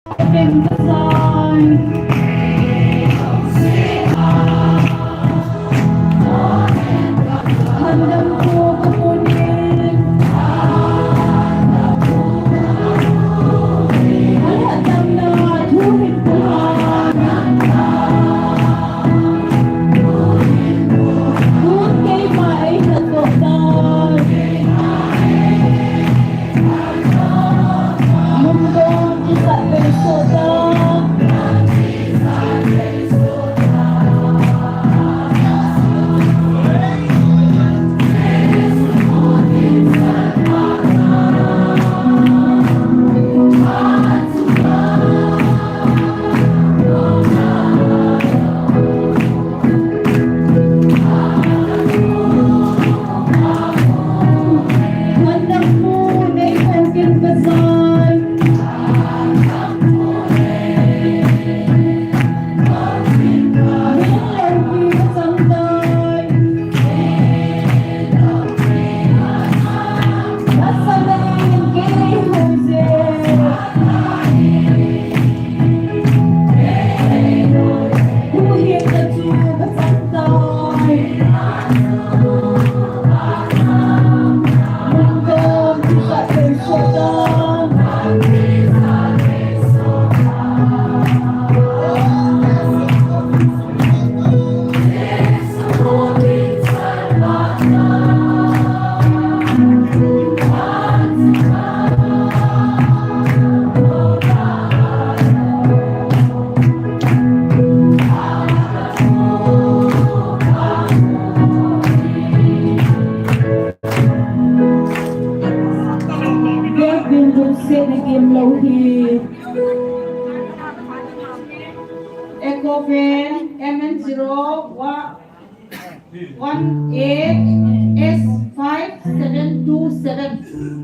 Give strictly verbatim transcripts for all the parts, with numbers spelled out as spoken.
Biak ding lungset na gim lou hi. Eco van M N zero one eight S five seven two seven.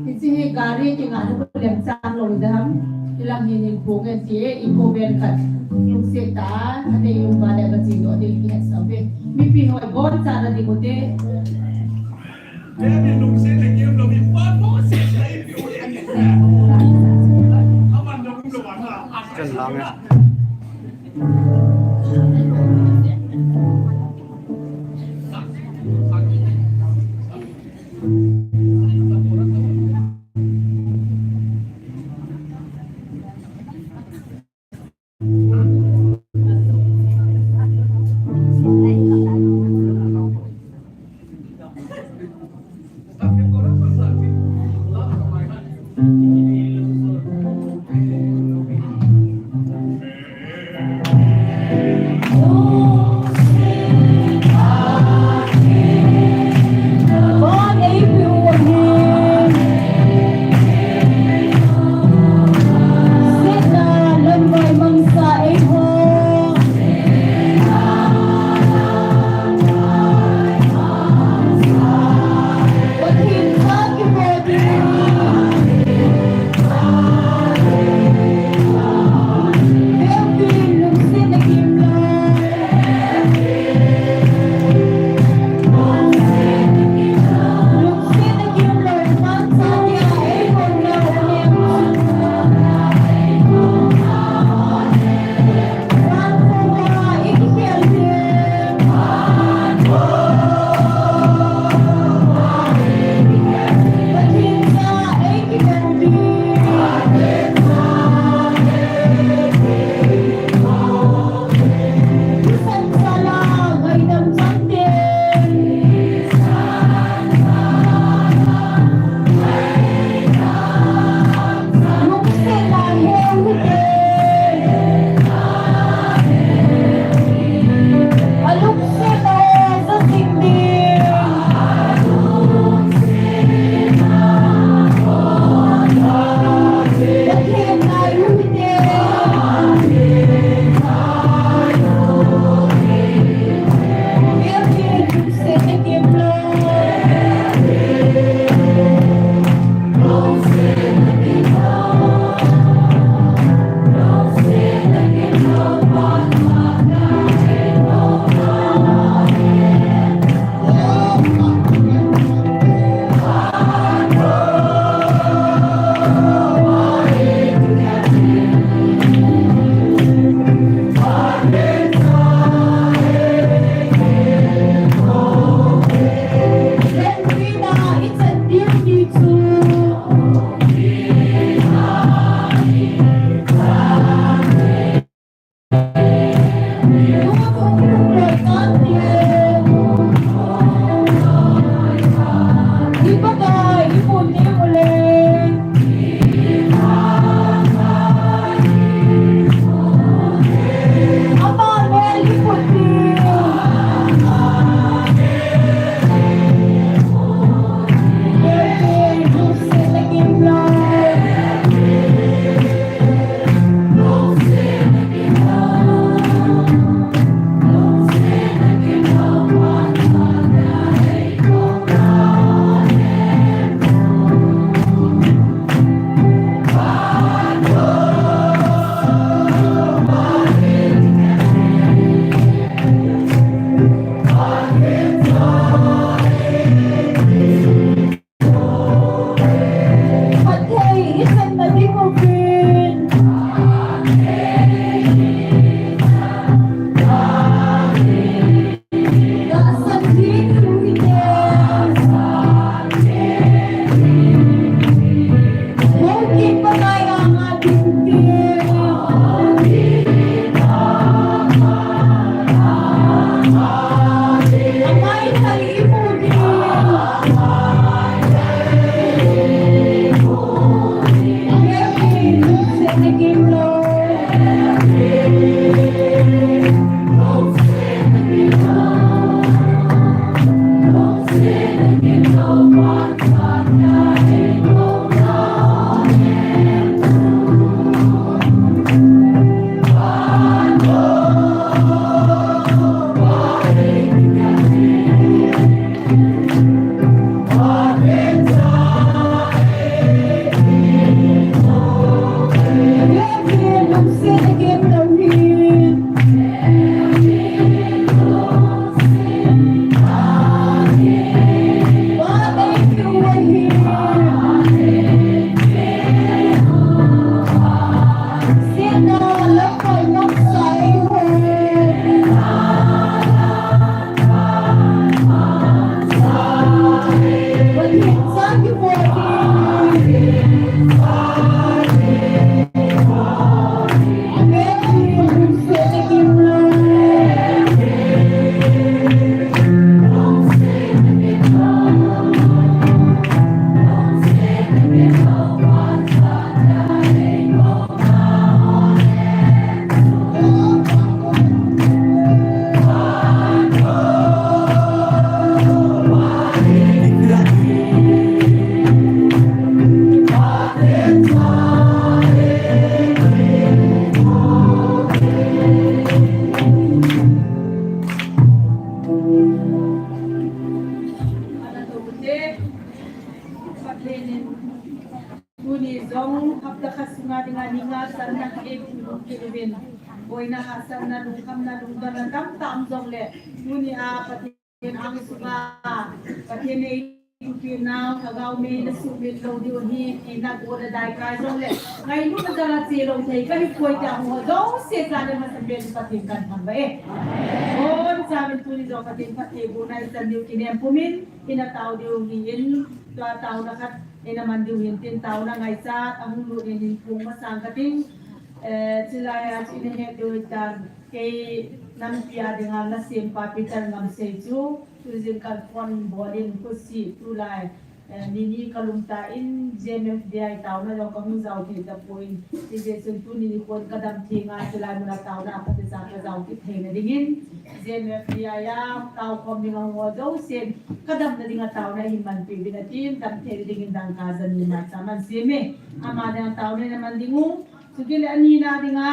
Hiche hi gari kingah lou lemchang lou dam. Hilang hin hin pung e ti e, Eco van khat. Lungset tah a, anei um ba le ba chi lou ding kihet sa uve. Mipi hoi boncha na ding u te. Kan lang e. Tuni jong hapta khat sunga dinga ni nga channa kei phu lung kei uvin. Boina hahsatna, lungkhamna, lungdonna tamtah um jongle, tuni a Pathen ang sunga, Pathen in eitupi nau, Lhagao mei na sumit lou diu ahi, tina go na dai kai jongle, ngailutna jal a che lou thei kahi poi tia hung ho jouse chate masapen Pathen kahin thangvah e. Boncha uvin tuni jong Pathen phattheibohna ichan diu kinem pumin, ina tao diu ahin, tua taona khat ina man diu ahin tin, taona ngaichat ahung lut in hin phong masang kating. Eh, chulai a chu ina het diu ahitan, kei nampi a dinga nasempa Peter Ngamsei chu, tujingkah phone bol in khutsih tulai, eh, nini kalungtan J M F D I taona jong kahung jao thei tapon, hijeh chun tuni nikho in kadam theng a chulai muna taona a phatecha kajao kit theina dingin, J M F D I a taokhom dinga hung ho jousen kadamna dinga taona hin manpeh uvin atin, damtheina dingin dangka jani maicham ahin sem e. Ama dinga taona ina man ding u. Chukit le anina dinga,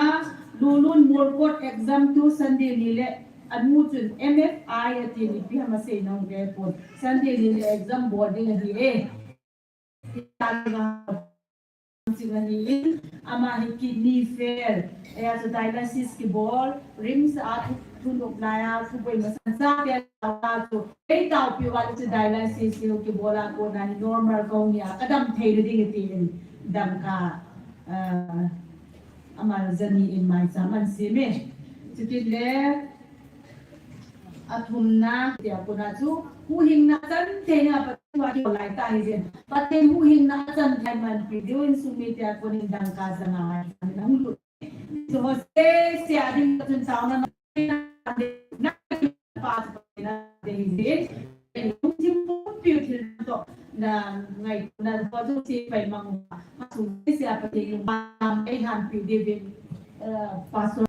Lulun Molkot exam tu Sunday ni le, anu chun M F I ati, ipi ham asei nahung ve pon. Sunday ni le exam bol ding ahi e. Ching ahin, ama hi kidney fail, eh, chu dialysis kibol, RIMS a thu, thunop lai a, thu boi masang chate a chu, kei taopi uva chu dialysis hi kibol a kona hi normal kahung hi a, kadam theina ding atin, dangka, eh, ama jani in maicham ahin sem e. Chukit le, athumna tia kona chu, huhhingna chan theina Pathen a kihol lai ta hijeh in, Pathen huhhingna chan thei manpeh diu in sumite a konin dangka jana ngai hung lut. Chu ho sese a ding chun taona na pa chu Pathen a dei hijeh in, lungthim pumpi u thil toh na ngaitona ho chu se pai mang uva, chu sese a Pathen in eihanpeh diuvin, eh, Pastor.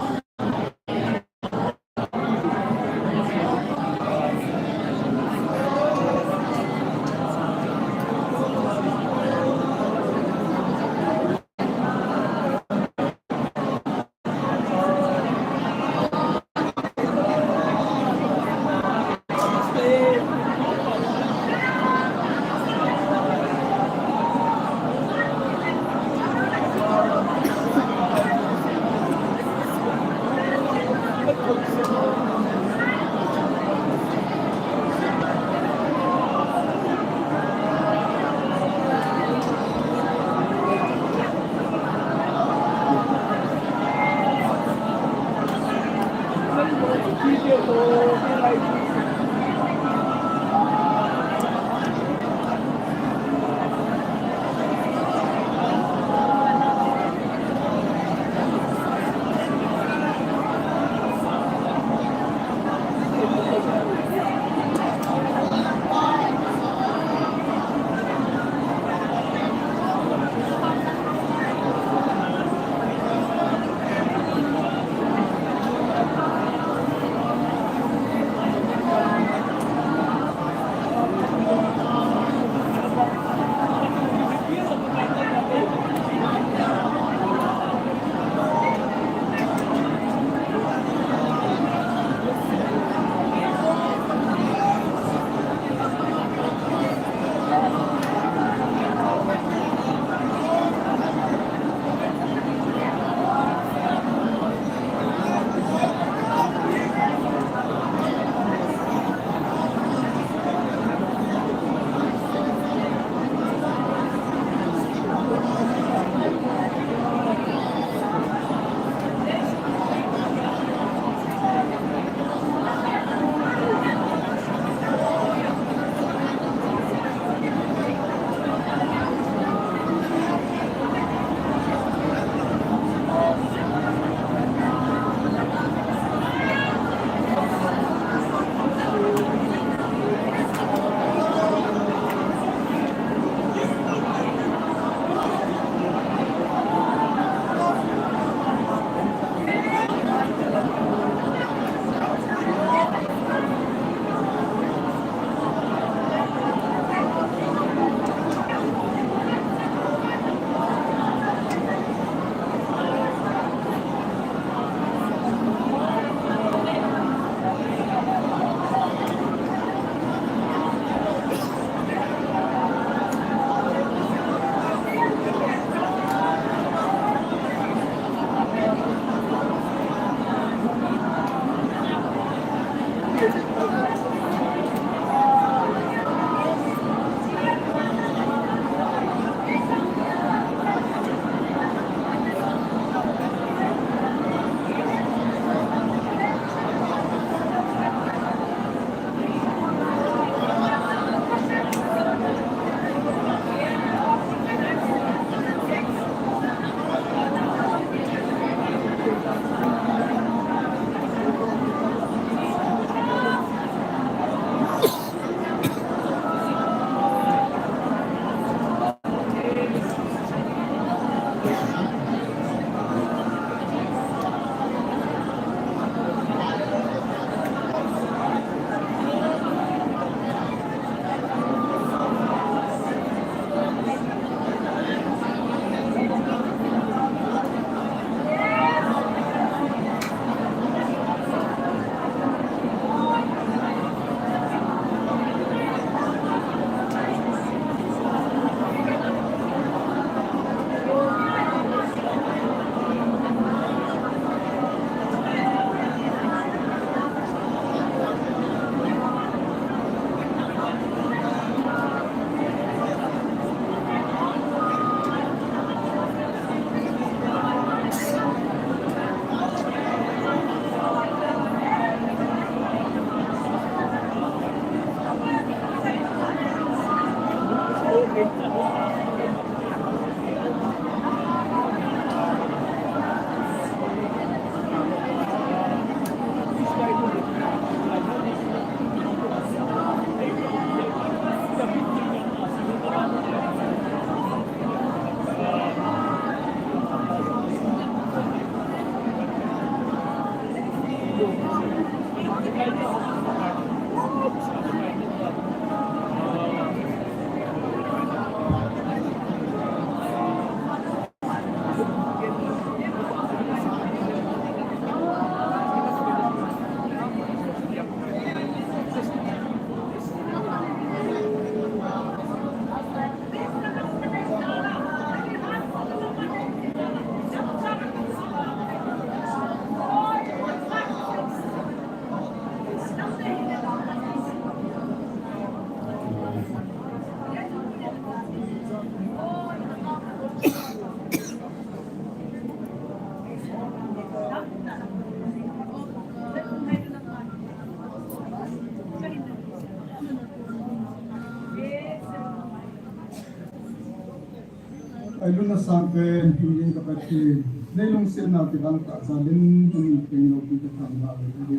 Lungna sangpen, himlin ka Pathen, nei lungsetna kidang tah jal in, himlin loupi ka thangvah uve.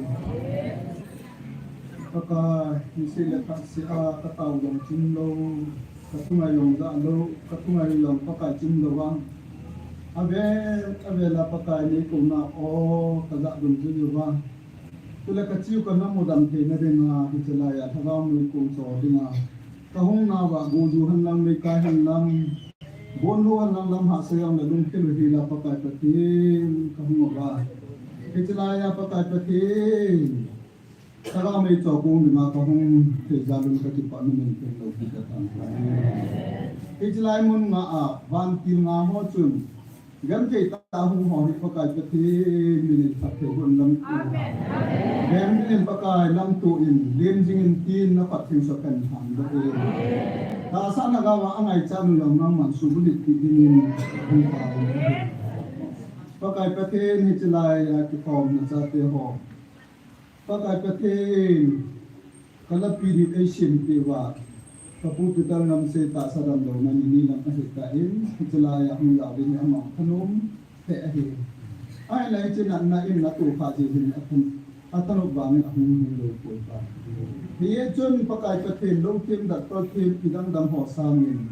Pakai, niseh le phatseh a ka tao jong chim lou, ka thungai jong jah lou, ka thungai jong Pakai chim lou vang. Avel, avel a Pakai nei kouna o ka jah dungjuiyu vang. Chule ka cheu ka nam u dam theina dinga, hiche laiya Lhagao Mei kong cho dinga. Ka hung nauva, gojuh hen lang, meikai hen lang, bonlou hen lang, lam hahsa jong le lungthim u hila Pakai Pathen ka hung uva. Hiche laiya Pakai Pathen, Lhagao Mei cho kong dinga ka hung thei jal un ka kipah in, na min peng loupi ka thangvah uve. Hiche lai mun nga a, vantil nga ho chun, genthei tah a hung ho hi Pakai Pathen, min in phatthei boh in lamto. Amen. Amen. Min in Pakai lamto in, lim jing in tin na phatthei sa kan thangvah uve. Tahsa na gam a angaichat nu jong nangman subulit pi dingin hung tao. Pakai Pathen, hiche laiya kikhom na chate ho. Pakai Pathen, ka lapi ding ei sem peh uva, ka pu Peter Ngamsei tahsa damlouna ni ni lam ahi tan, hiche laiya hung jao ding hi ama thanom thei ahi. Ahinla hiche natna in na tohkhah jeh hin athan, athanop vangin ahung hing lou poi pa. Hijeh chun Pakai Pathen, lou them, doctor them, idam dam ho sangin,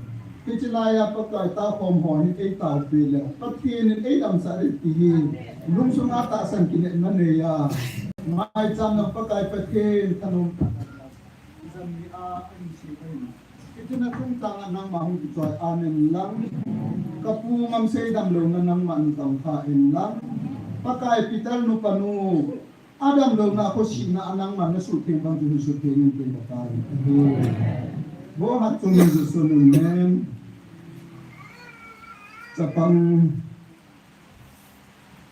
hiche laiya Pakai taokhom ho hin ei taopeh le, Pathen in ei damsah ding ti hi, lungsunga tahsan kinepna neiya, maicham na Pakai Pathen, thanom tah. Ijat ni a, ahin sei ahin. Hiche na chungchang a nangma hung kichoi amen lang. Ka pu Ngamsei damlouna nangman tongkha in lang. Pakai Peter nu panu, adamlouna khosihna a nangman na suhtheng bang chu hin suhtheng in tin ka tao in ahi. Vo Hatchungnung Jesu min in. Chapang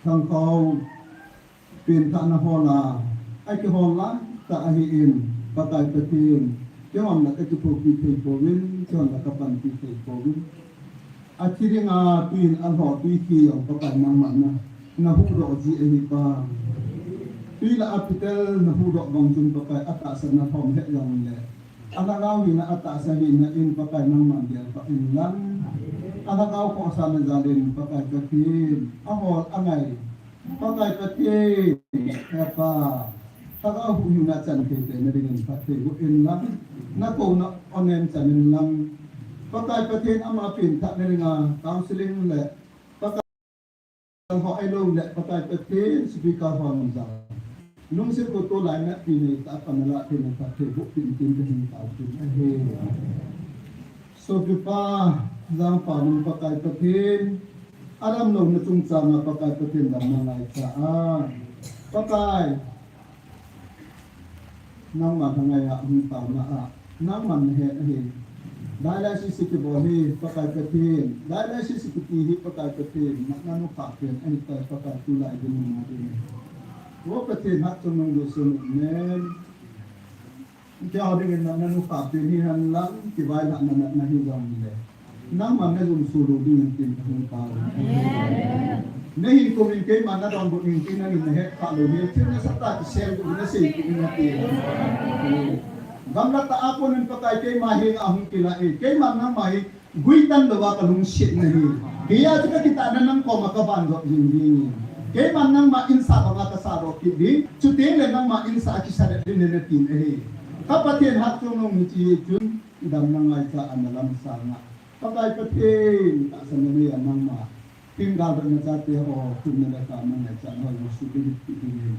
Thangkhao penthahna hol a, akihol lang tah ahin, Pakai Pathen, keihon la ka kithopi thei pouvin, keihon la ka panpi thei pouvin. Athi dinga tui in alhoh tui khi jong Pakai nangman na, na huhdoh ji ahi pa. Tui lah a Peter na huhdoh bang chun Pakai atahsan na lhom het jong le. Alhagao hina atahsa hina in Pakai nangman gelpha in lang. Alhagao khohsahna jal in Pakai Pathen, ahol angai. Pakai Pathen, Hepa. Lhagao huhhingna chan thei thei na dingin phatthei boh in lang, na kouna onem chan in lang. Pakai Pathen ama penthahna dinga counseling le Pakai ho ahilou le Pakai Pathen speaker ho jong. Lungset toh toh lainatpi neitah a pan alah theina phatthei boh peh in tin kahin taopeh in ahi. Sopipa, jangpa nung Pakai Pathen, adamlouna chungchang a Pakai Pathen damna ngaichat a. Pakai, nangma lhangai a hung taona a, nangman nahet ahi. Dialysis kibol hi Pakai Pathen, dialysis kiti hi Pakai Pathen, na, na nukhah pen ahitai Pakai tulai dinmun a ding. Vo Pathen Hatchungnung Jesu min in. Keiho dingin na, na nukhah pen hihen lang, kivailhahna natna hijong le. Nangman na jumso lou dingin tin kahung tao. Amen. Na hinkho in keiman na donbut in tin nangin na hetkhah lou hi, thil nasatah kisel gu na sei gu na ti. Gamla tah a konin Pakai keima henga hung kilah e, keiman nangma hi guitan louva ka lungsetna hi. Hijeh chun ka kitahna nang koma ka vanjot jing ding. Keiman nangma insah banga ka sahdoh kit ding, chuteng le nangma insah a kisadet ding na tin ahi. Ka Pathen Hatchungnung hiche chun, damna ngaichat a na lam sanga. Pakai Pathen, tahsanna neiya nangma. Themgao dotna chate ho, thumna le khamna ngaichat ho, Jesu Christa min in.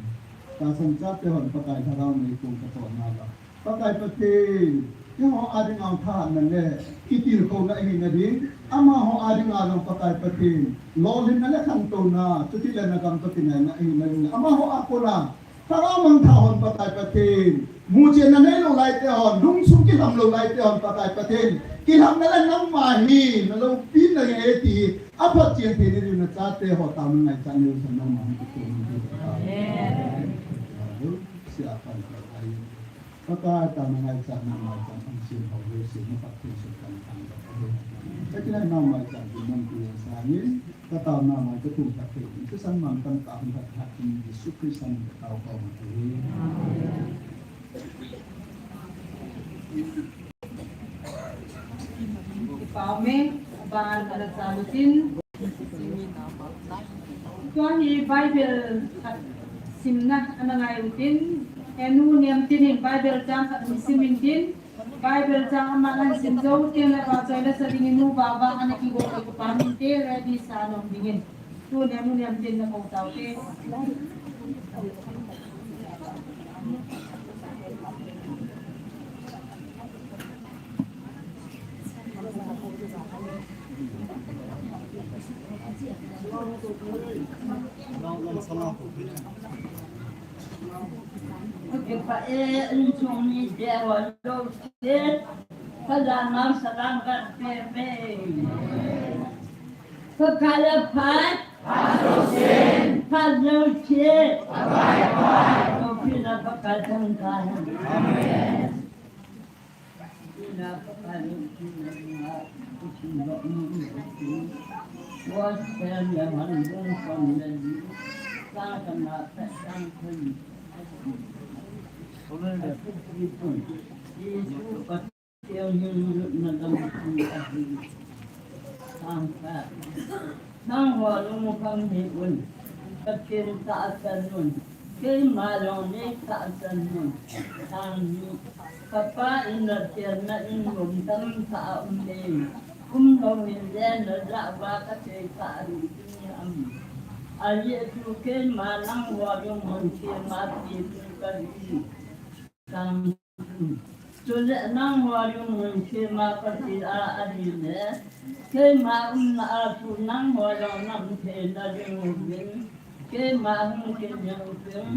Tahsan chate hon Pakai Lhagao Mei kong kachonna uva. Pakai Pathen, keiho a dinga thahatna le, kitilkhouna ahina ding. Amaho a dinga jong Pakai Pathen, lolhinna le khantouna, chuti le na gam toh kinaina ahina ding. Amaho a kona, Lhagao mangthah hon Pakai Pathen, muchenna neilou laite hon, lungsung kilhamlou laite hon Pakai Pathen, kilhamna le nangma hi, na loupina nge ti, aphatchen theina ding na chate ho taona ngaichat neisan nangma hon kithum in ti. Amen. Sia pan Pakai. Pakai taona ngaichat nangma chan ang sin ho, sin na Pathen sun kan kan. Ka kinai nangma chan din nang tu yang sangin. Ka taona mai ka thum khat thei. Ka san man kan ta hun khat khat in Jesu Christa min ka tao kau ma thei. Amen. Ban ala sa lutin. Tua hi Bible khat simna ana ngai utin. Enu Niamtin in Bible chang khat hung sim intin. Bible chang ama ana sim jou teng le vachoi le sa dingin nu Baba ana kigo ko pa min te ready sa nom dingin. Tu Enu Niamtin na ko tau te. Kipa e, insung mi dewa lo se, ka da ma salam ka pe me. Ka kala phat, phat lo se, ko pina pa ka tang ka. Amen. Nangho lungkham hih un, Pathen tahsan un, keima jong nei tahsan un. Thangni, Kapa in Pathen na in lom tamtah a um e. Umlou in le najah uva kasei tah ding ti ham. Ajeh chu keima nangho lungmon sema pi tu kahi. Thang Chule nangho lungmon sema Pathen a ahile, keima umna a chu nangho jong nam theina ding uvin, keima hung kiding uvin,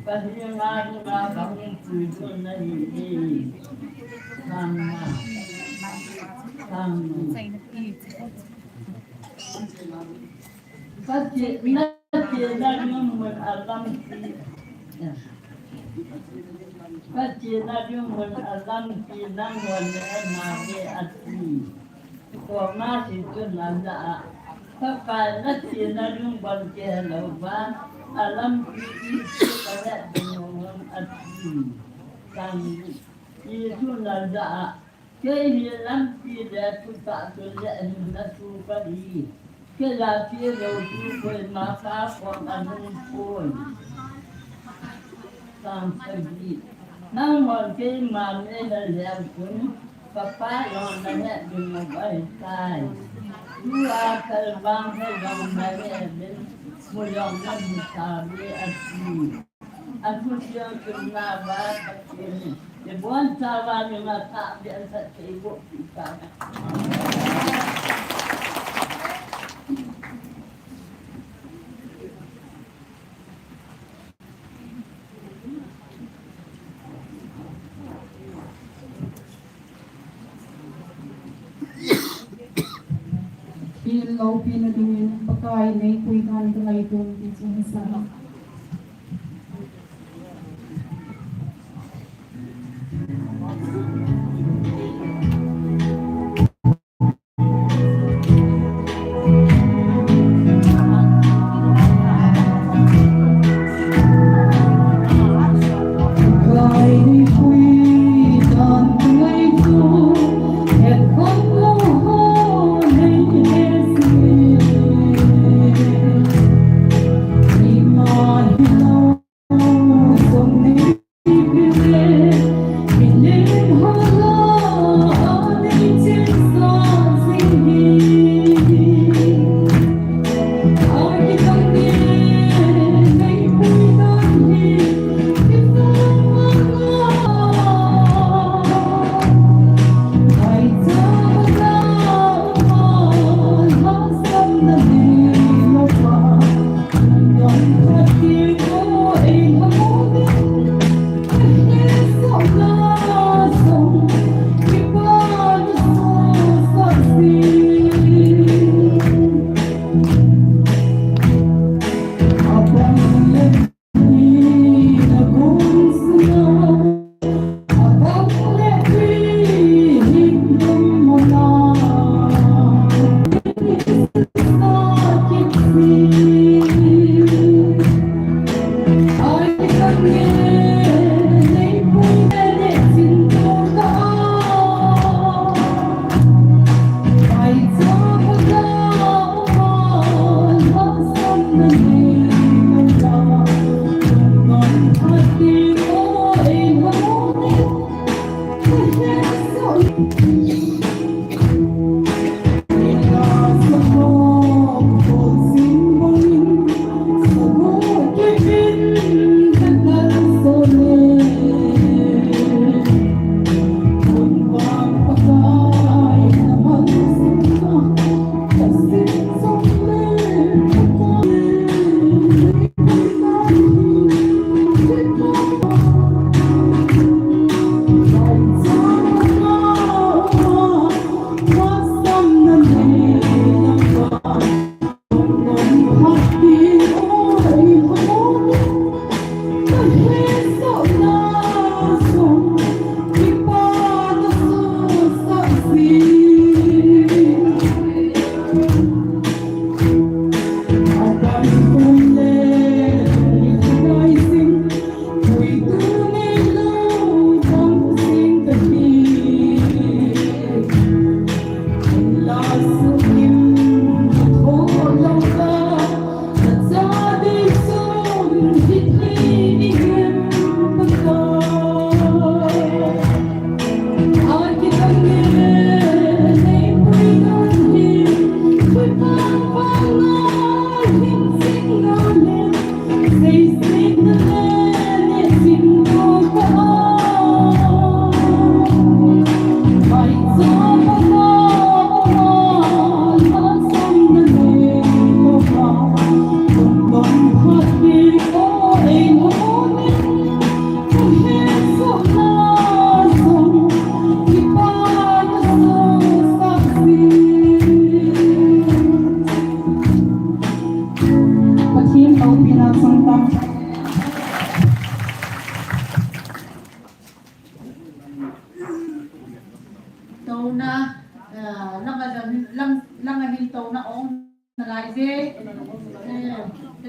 Pathen a dinga kahung puijun ahi e. Thangna. Thangna. Pathen, Pathen a lungmon a lampi. Pathen a lungmon a lampi nangho le nave ati. Koma si chun alah a, Pakai Pathen a lungmon kihe louva, a lampi iti kahet ding ham ati. Thangni, Jesun alah a, Kei hi lampi le thutah chule hinna thu kahi. Kei a tilou chu koima kakom ahung poi. Thangni, nanghon keima neihe leu chun, Kapa jong nahet ding ahitai. Tua kalvang he jong nahe uvin, mu jong namu tauve ati. Athu sial chunna va Pathen in ibon chauva nunga tahbeh asah thei boh peh tauhen. Thil loupina dingin Pakai in eipui dan kangaito ti chu hinsah.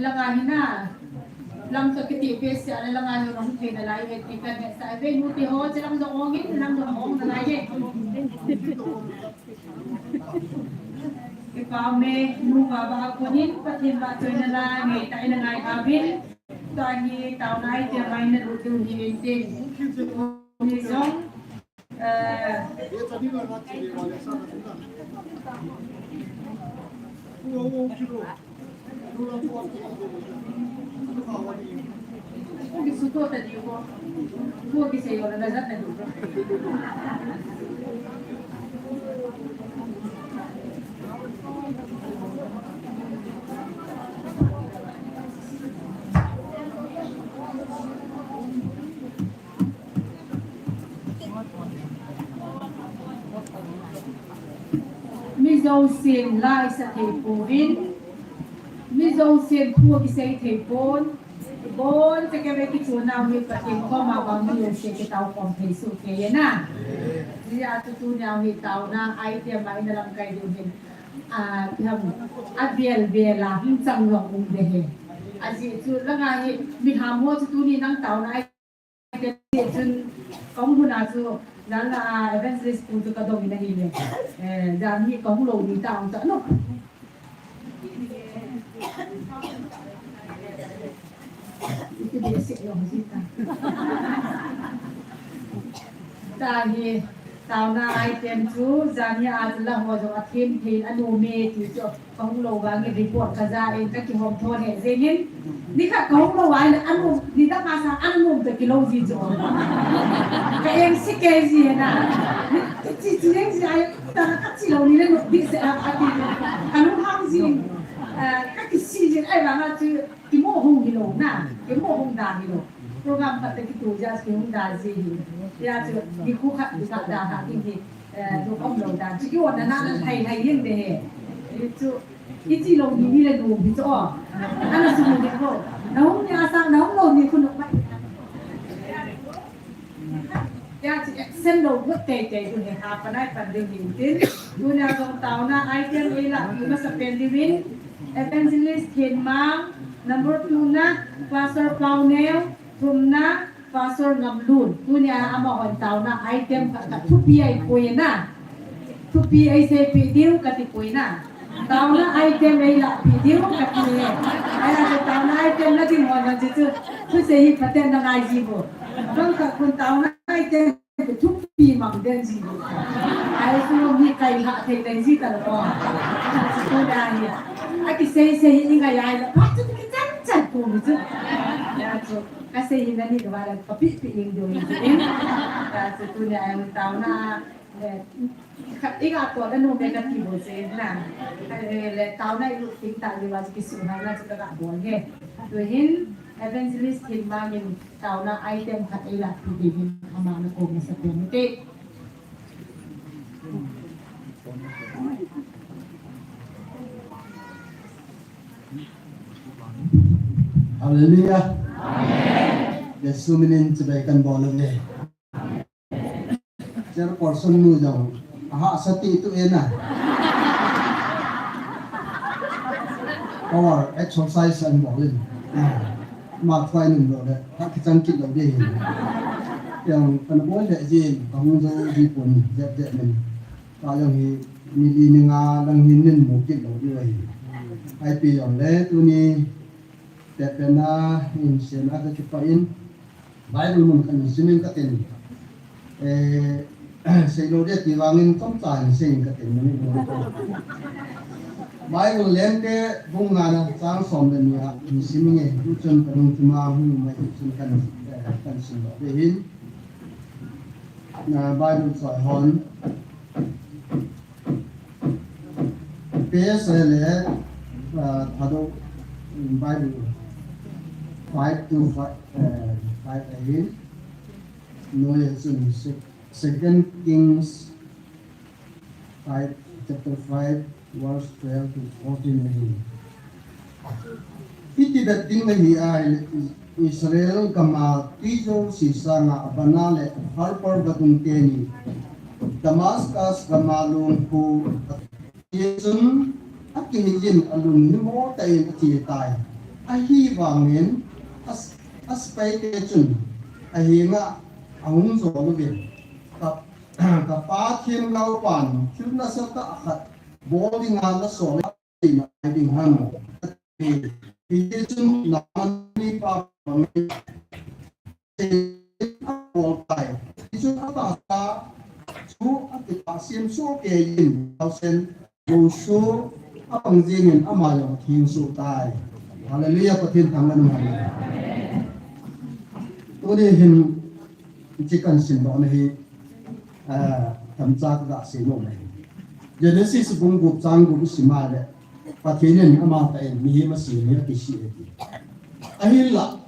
Langa hina. Lang to kiti pe sia langa ni rong thei nalai e ti kan he sa ve nu ti ho che lang dong ong in lang dong ong nalai e. Kipa me nu pa ba kunin Pathen ba choi nalai ngai ta ina ngai ka bin. Tua hi taona item a ina lut diu hi ente. Ni jong, eh, Mi jousen la isa thei pouvin, mi jousen thu kisei thei pon, bon te keve kichuna hi Pathen koma vang mi jousen kitao khom thei soh kei e na. Hijeh a chu tunia hi taona item a ina lamkai diu hin, a, ipi ham, avel vel a hung chang jong um ding ahi. Ajeh chu langa hi mi ham ho chu tuni nang taona Chun kahung lhun a chu, jan a evangelist pu chu kadong in ahile. Eh, jan hi kahung lou ni ta ong ta no. Iti basic lo ji ta. Tua hi, taona item chu, jan hi a chu la ho jong athem thei in anom e ti chu. Kahung lou vangin report kaja in kakihom thon he jengin. Nikhat kahung lou vangin anu, nidang a sang anu te kilou ji chu. Ka eng si kei ji na. Chi chi eng ji ai ta na kachi lou ni le no di se a a ti. Kalung hang ji. Ah, kakisi ji ai vang a chu kimo hung hilou na. Kimo hung da hilou. Program khat te kitu ja kihung da ji hi. Hijeh chu nikho khat di khat da ha ding hi. Eh, lu om lou dan. Chu kiot na na hai hai jeng de he. Chu Iti lou ni ni le lou ni chu o. Ana sum ni ko. Na hung ni a sang, na hung lou ni khu nok mai. Hijeh chu action lou got tei tei tu he ha panai pan ding ni tin. Tunia jong taona item ei la ni masa pen diuvin. Evangelist Thenmang, number two na, Pastor Pauneo, thumna, Pastor Ngamlun, tunia amahon taona item khat khat thupi eipui na. Thupi eisei pi diu kati pui na. Taona item eila pi diu kati e. Ahi a taona item na ding hon na ji chu. Thusei hi phaten na ngai ji bo. Bang khat kun taona item thupi mang den ji bo. Ahi chu mi kai ha thei den ji ta lo. Tunia hi. Akisei sei hi ngai ai la. Phat chu kichan chan ko mi chu. Hijeh chu. Kasei hi nani ka vale, kapi pi ing ding ing. Hijeh chu tunia jong taona, eh, khat iga to le no me kati bol se na. Eh, le taona ilut ting ta le va kisuhal na chu kaga bol e. Tuhin evangelist Thenmang in taona item khat eila pi ding hin ama na ko masa pen te. Hallelujah. Amen. Jesu minin chibai kan bol uve. Chairperson nu jong ahahsa ti tu e na. Power exercise an bol in. Ma thoi nun lo le, ha kichang kit lo de hin. Yang kana bol le jin, kahung jo ji pon, jep jep min. Ka jong hi, mi li mi nga lang hin nin mu kit lo diu ahi. Ipi jong le, tuni, pet pet na, in siam a ka kipah in, Bible mun khat in sim in ka tin. Eh, sei lo dia ti vangin, chomcha in sei in ka tin, mani lo. Bible Lengte bung nga na chang som le ni a, in sim in e, tu chun ka lungthim a hung mai tu chun kan, eh, kan sim lo de hin. Na Bible choi hon. P S L A, uh, Thadou, um, Bible five two five, uh, five ahin. Noiya chun sec-, Second Kings five, chapter five, verse twelve to fourteen ahin. Hiti bep ding nahi a, Israel gam a twi jouse sanga Abana le Farpar vadung teni Damascus gam a lungkhu a ti chun akihei in alung himo tah in athi tai. Ahivangin a, a spy te chun ahinga ahung jol uvin, ka, ka pa themgao pan thil nasatah khat bol dinga nasol nai ding ham? Hiti chun Naaman pa a bol tai. Hiti chun atahsa chu akitahsiam soh keiyin, Lungsuh a pang jingin ama jong theng suh tai. Hallelujah, Pathen thangvah in um hen. Tuni hin hiche kahin simdoh na hi, ah, tamcha kaga sei nom ahi. Genesis bung gup chang gup isim a le, Pathen in amatah in mihem asem hi akisih e ati. Ahinla,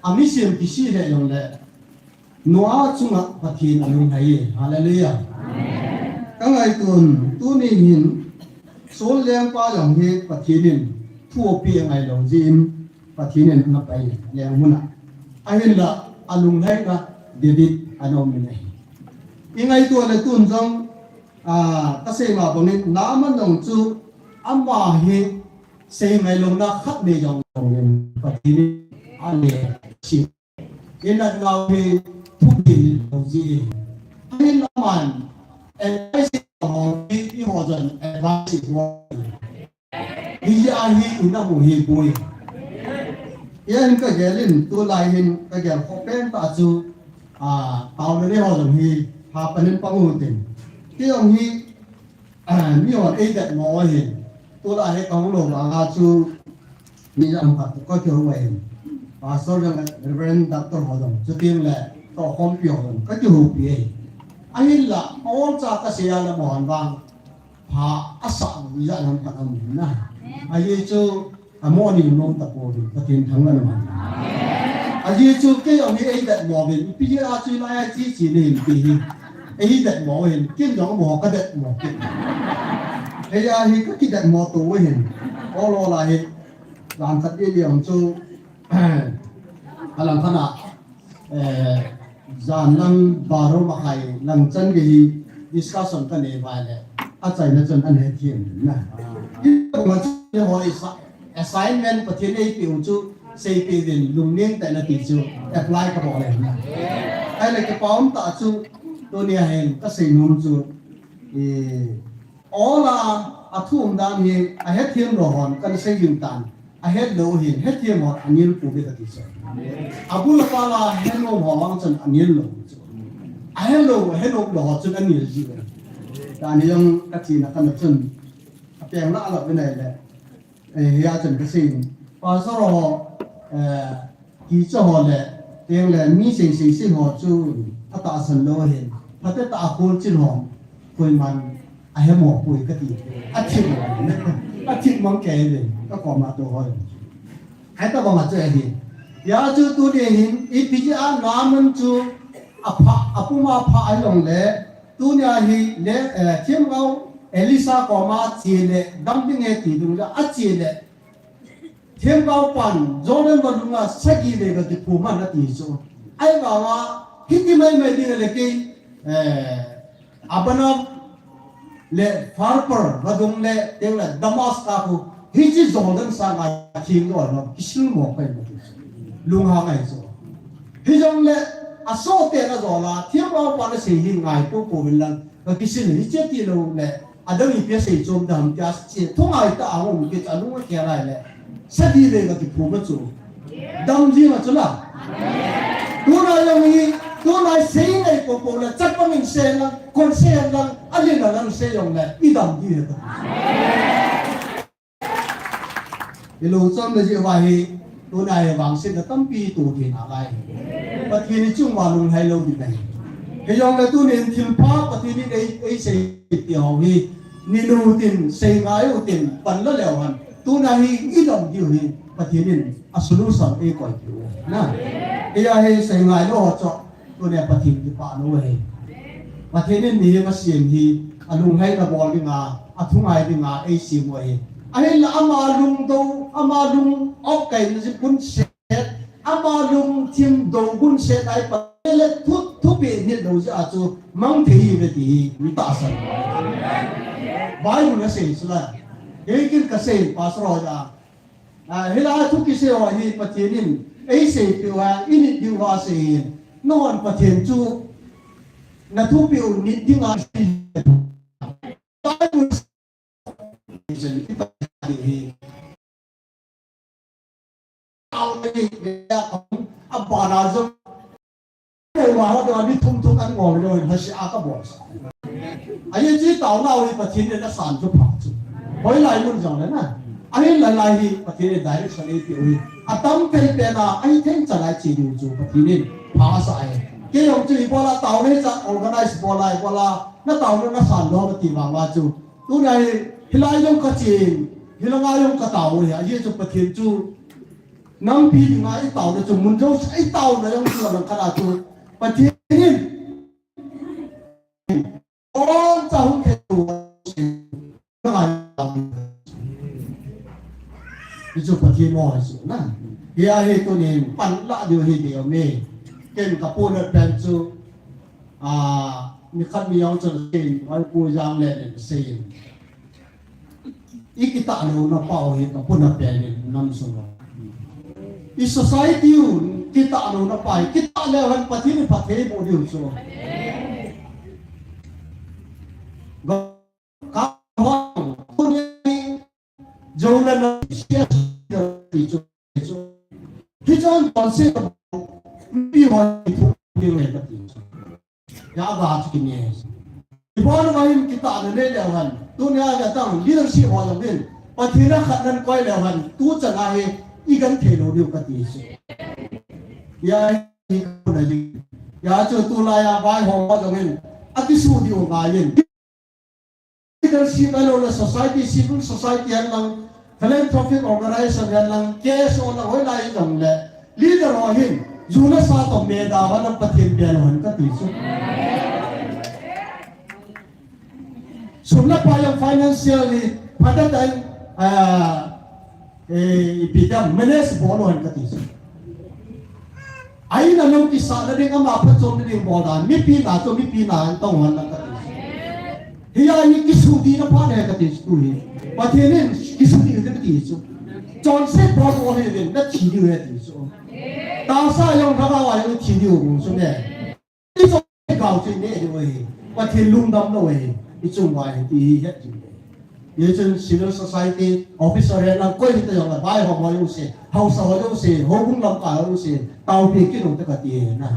amisem kisih le jong le, Noah chunga Pathen alunglhai e. Hallelujah. Ka ngaitun, tuni hin, Saul lengpa jong hi Pathen in thu apeh ngai lou jeh in, Pathen in ana pai leng mun a. Ahinla, alunglhaina David ana um in ahi. I ngaito le tun jong, ah, ka sei ma bangin, Naaman jong chu ama hi sei ngai louna khat nei jong in Pathen in ana si. Inatnau hi thupi lou ji. Ahin aman, advice ho hi, eiho jong advice ho. Hijeh a hi ina mu hi poi. Hia hin ka gel in, tulai hin ka gel khoh pen tah chu, ah, taona nei ho jong hi, ha panin pang u tin. Kei jong hi, ah, mi hon eidet mo ahin. Tulai hi kahung lou vanga chu, mi jat ham khat toh kakihou ahin. Pastor jong le Reverend Doctor ho jong, chuteng le tohkhompi ho jong kakihoupi ahi. Ahinla, aolcha kasei a le mo hon vang, pha asah mi jat ham khat aum in na. Ajeh chu, amo ni nom tapouvin, Pathen thangvah in um hen. Ajeh chu, kei jong hi eidet mo uvin, ipi jeh a chu hilai a che che nahin ti hi. Eidet mo uvin, ken jong amaho kadet mo kit. Hijeh a hi kakidet mo to uvin. Ol ol a hi, jan khat ni ni jong chu, alang khat a, eh, jan lang baro makhai lang chan gei hi discussion kanei uva le, achaina chun ana hethem na. Hiti ma chu eiho assi-, assignment Pathen eipeh u chu seipeh uvin, lungneng tah in ati chu apply kabol le na. Ahile kipa um tah chu, tunia hin kasei nom chu, eh, Ol a, athum dan hi, ahethem lou hon, kan sei jing tan. Ahet lou hin, hethem hon, anel pouve kati chu. Abul a pal a, het nom ho vang chun, anel lou chu. Ahet lou, ahet nom lou ho chun, anel ji uve. Tuni jong, kachena kana chun, apeng lah lou ve nai le. Eh, hia chun kasei in. Pastor ho, eh, teacher ho le, teng le, mi seng seng seng ho chu atahsan lou ahin. Phatecha a kholchil ho, koiman ahemo poi kati. Athip, athip mang kei le, kakoma tou ho. Hitabang a chu ahi. Hia chu tuni hin, ipi jeh a Naaman chu, apha, apum a apha ahilou le, Tunia hi le, eh, themgao Elisha koma che le, dam ding e ti ding le, ache le. Themgao pan, Jordan vadung a sagi le ga kiphum ham ati chu. Ahivanga, hiti mai mai ding le kei, eh, Abana le Farpar vadung le, teng le Damascus khu, hiche Jordan sanga theng lou a, kisil mo pai mo ti chu. Lunghang ahi chu. Hijongle, asohte na jol a, themgao pan asei hi ngai poupou vin lang, ka kisil hiche tilou le, adang ipi asei chom ding ham tia che, thungai tah a um kit a, alung akhel lai le, sagi le ka kiphum a chu. Dam jing a chu la. Tuna jong hi, tuna sei ngai poupou le, chapang in sei lang, kon sei lang, alin a lang sei jong le, i dam ding ahi. I lungchom na jeh uva hi, tuna hi vangsetna tampi to thei nalai. Pathen i chung uva lunglhai lou ding ahi. Hijongle tunin thilpha Pathen in ei, eisei ti ho hi, nei nu tin, sei ngai u tin, pan la leu hen. Tuna hi i dam diu hi, Pathen in a solution eikoi diu ahi. Na, hia hi sei ngai lou ho chu, Tunia Pathen kipah lou ahi. Pathen in mihem asem hi, alunglhaina bol dinga, athungai dinga, eisem u ahi. Ahinla ama lungdou, ama lung opkaina jeh gunset, ama lungthim dou gunset ahi Pathen le thu, thupeh nit lou jeh a chu mang thei hi ve ti hi, mi tahsan. Bible in asei chu la. Kei kin kasei, Pastor ho jeh a. Ah, hilai thu kisei ho hi Pathen in eiseipeh uva, init diu va asei in. Nahon Pathen chu nathupeh u nit dinga Bible hi. Abana jong Keiho a ho ding a mi thum thum an ngol lou in lhasetna kabol sa. Ahi chu taona u hi Pathen in asan chu pha chu. Hoilai mun jong le na. Ahin lai lai hi Pathen in direction eipeh u hi. Atam thei pen a, ahi thei chan a che diu chu Pathen in pha asa e. Kei jong chu ibola taona hi cha organize bola ibola na taona nasan lou kati vang a chu. Tuna hi hilai jong kachen, hilanga jong katao u hi. Ahi chu Pathen chu Nampi dinga itaona chu mun jouse a itaona jong chu lang khat a chu Pathen in boncha hung thei u. Hichu Pathen mo hi chu na. Hia hi tunin panla diu hi ding ahi. Ken kapohnat pen chu, a, nikhat ni jong chu ken, oi pu jang le nen sei. I kitah louna pa u hi kapohnat pen in nam sung a. I society u kitah louna pa hi, kitah leu hen Pathen in phatthei boh diu chu. Ka, ka, jo le na, chu. Hichun tonse ka, mi ho thu ding le kati chu. Hia ga chu kine. Ibon uva hin kitahna nei leu hen. Tunia hi atang leadership ho jong hin. Pathen a khat nan koi leu hen. Tu chan a hi igenthei lou diu kati chu. Hia hi kona ding. Hia chu tulai a vaihom ho jong hin. Akisuh diu ngai in. Leadership ahilou le society, civil society hen lang, philanthropic organization hen lang, K S O lang, hoilai jong le, leader ho hin, ju le sa toh meda ho lang Pathen bel hen kati chu. Sum le pai jong financially, phatah tah in, ah, Eh, ipi dam, manage bol u hen kati chu. Ahin alou kisahna ding, ama phatchomna ding bol dan, mipi na chu, mipi na in tong hen lang kati chu. Hia hi kisudihna pha ahi kati chu hi. Pathen in kisudih u ahi kati chu. Chonset bol u ahi, nathi diu ahi ti chu. Tahsa jong lhagao a jong thi diu chu ne. I chonset gao chu ineh diu ahi. Pathen lungdam lou ahi. I chung uva ahi ti hi het diu ahi. Hichun civil society officer hen lang koi hita jong le vaihom ho jouse, haosa ho jouse, houbung lamkai ho jouse, taopi kit u te kati ahi na.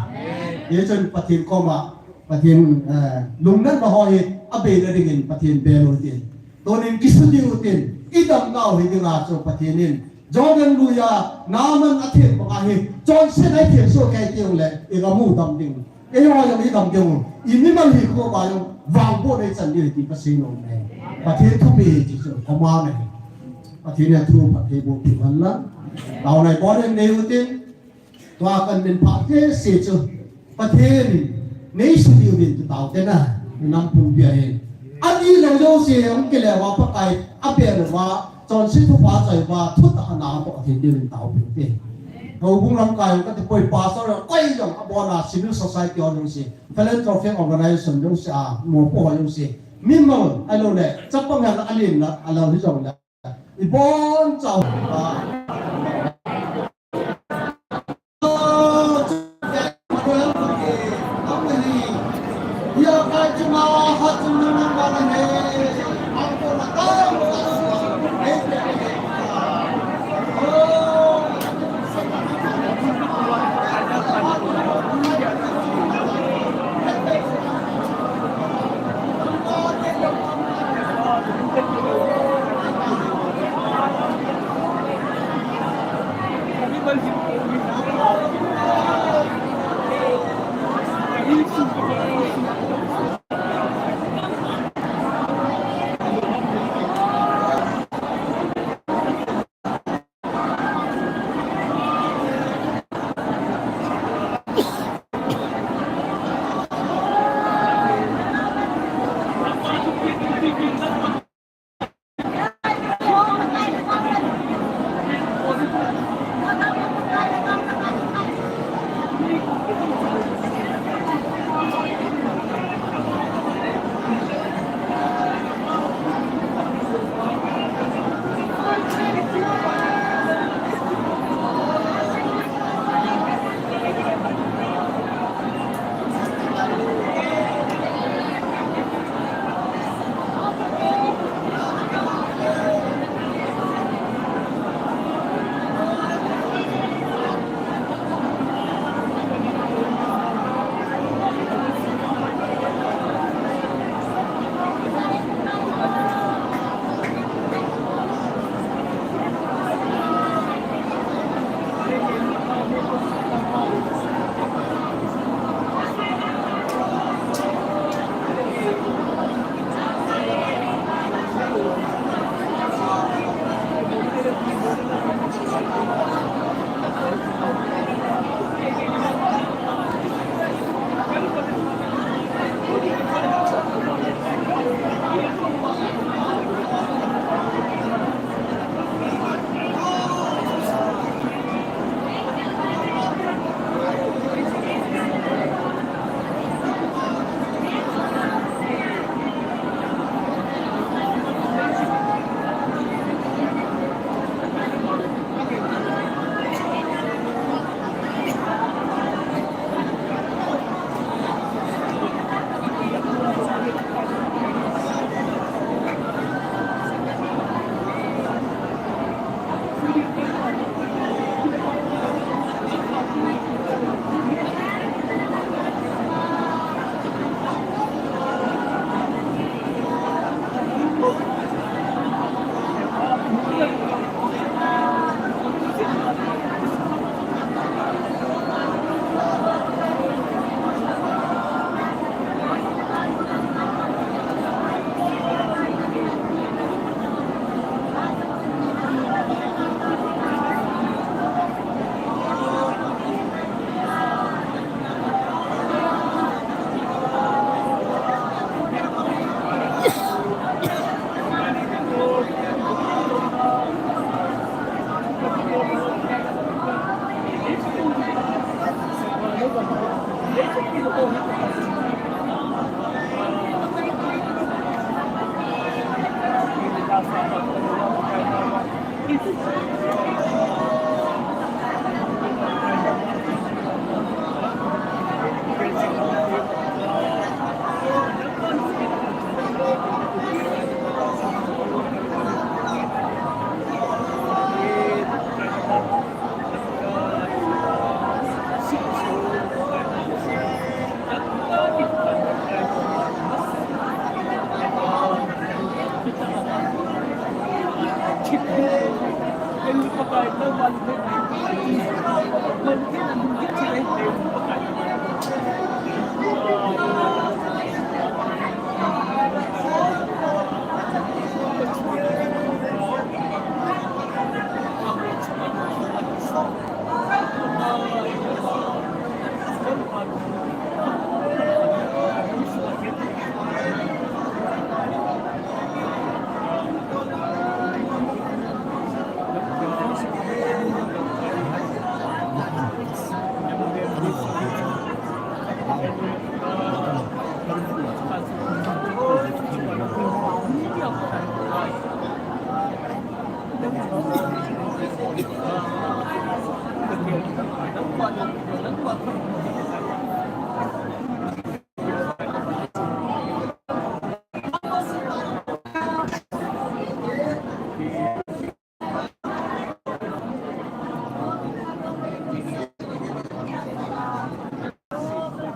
Hichun Pathen koma, Pathen, eh, lungnatna ho hi abeina dingin Pathen bel u hitin. Tunin kisudih u hitin, i damnau hi dinga chu Pathen in Jordan lui a Naaman athem banga hi, chonset a ithem soh kei teng le, i gam u dam ding. Eiho jong i dam ding u. I mimal hi koma jong vangbohna i chan ding ahi ti kasei nom e. Pathen thupeh ahi ti chu, command ahi. Pathen in athu phatthei boh peh hen lang. Taona ibon in nei u hitin. Tua kamin phat thei se chu. Pathen in, nei sudih uvin ti tao te na, nam pumpi a hin. Adih lou jouse, hung kile uva Pakai, abel uva, chonset thupha choi uva, thutah a na toh thei diuvin taopeh u te. Houbung lamkai jong kati poi, pastor jong, koi jong, abona civil society ho jouse, philanthropic organization jouse a, mopo ho jouse, mimal, ahilou le, chapang hen a len la, alou hi jong le. Ibon chau.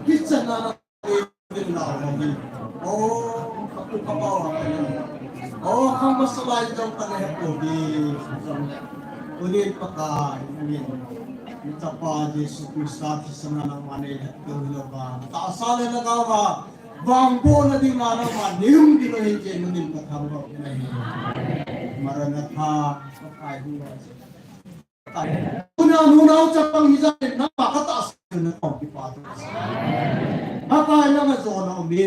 Kichana na, eh, na, na, oh, kapu kapaw, oh, kang masalai jong ka na hetu di. Tunin Pakai, amen. Chapa Jesu Krista thisan a nangman nei hetu hilou a, tahsa le lhagao a vangbohna dinga nangman nei hung ding ahi ti tunin ka thangvah u ahi. Maranatha, Pakai hung Tuna nunau chapang hijat in nangma katahsan na kong kipah. Pakai nanga jona aume,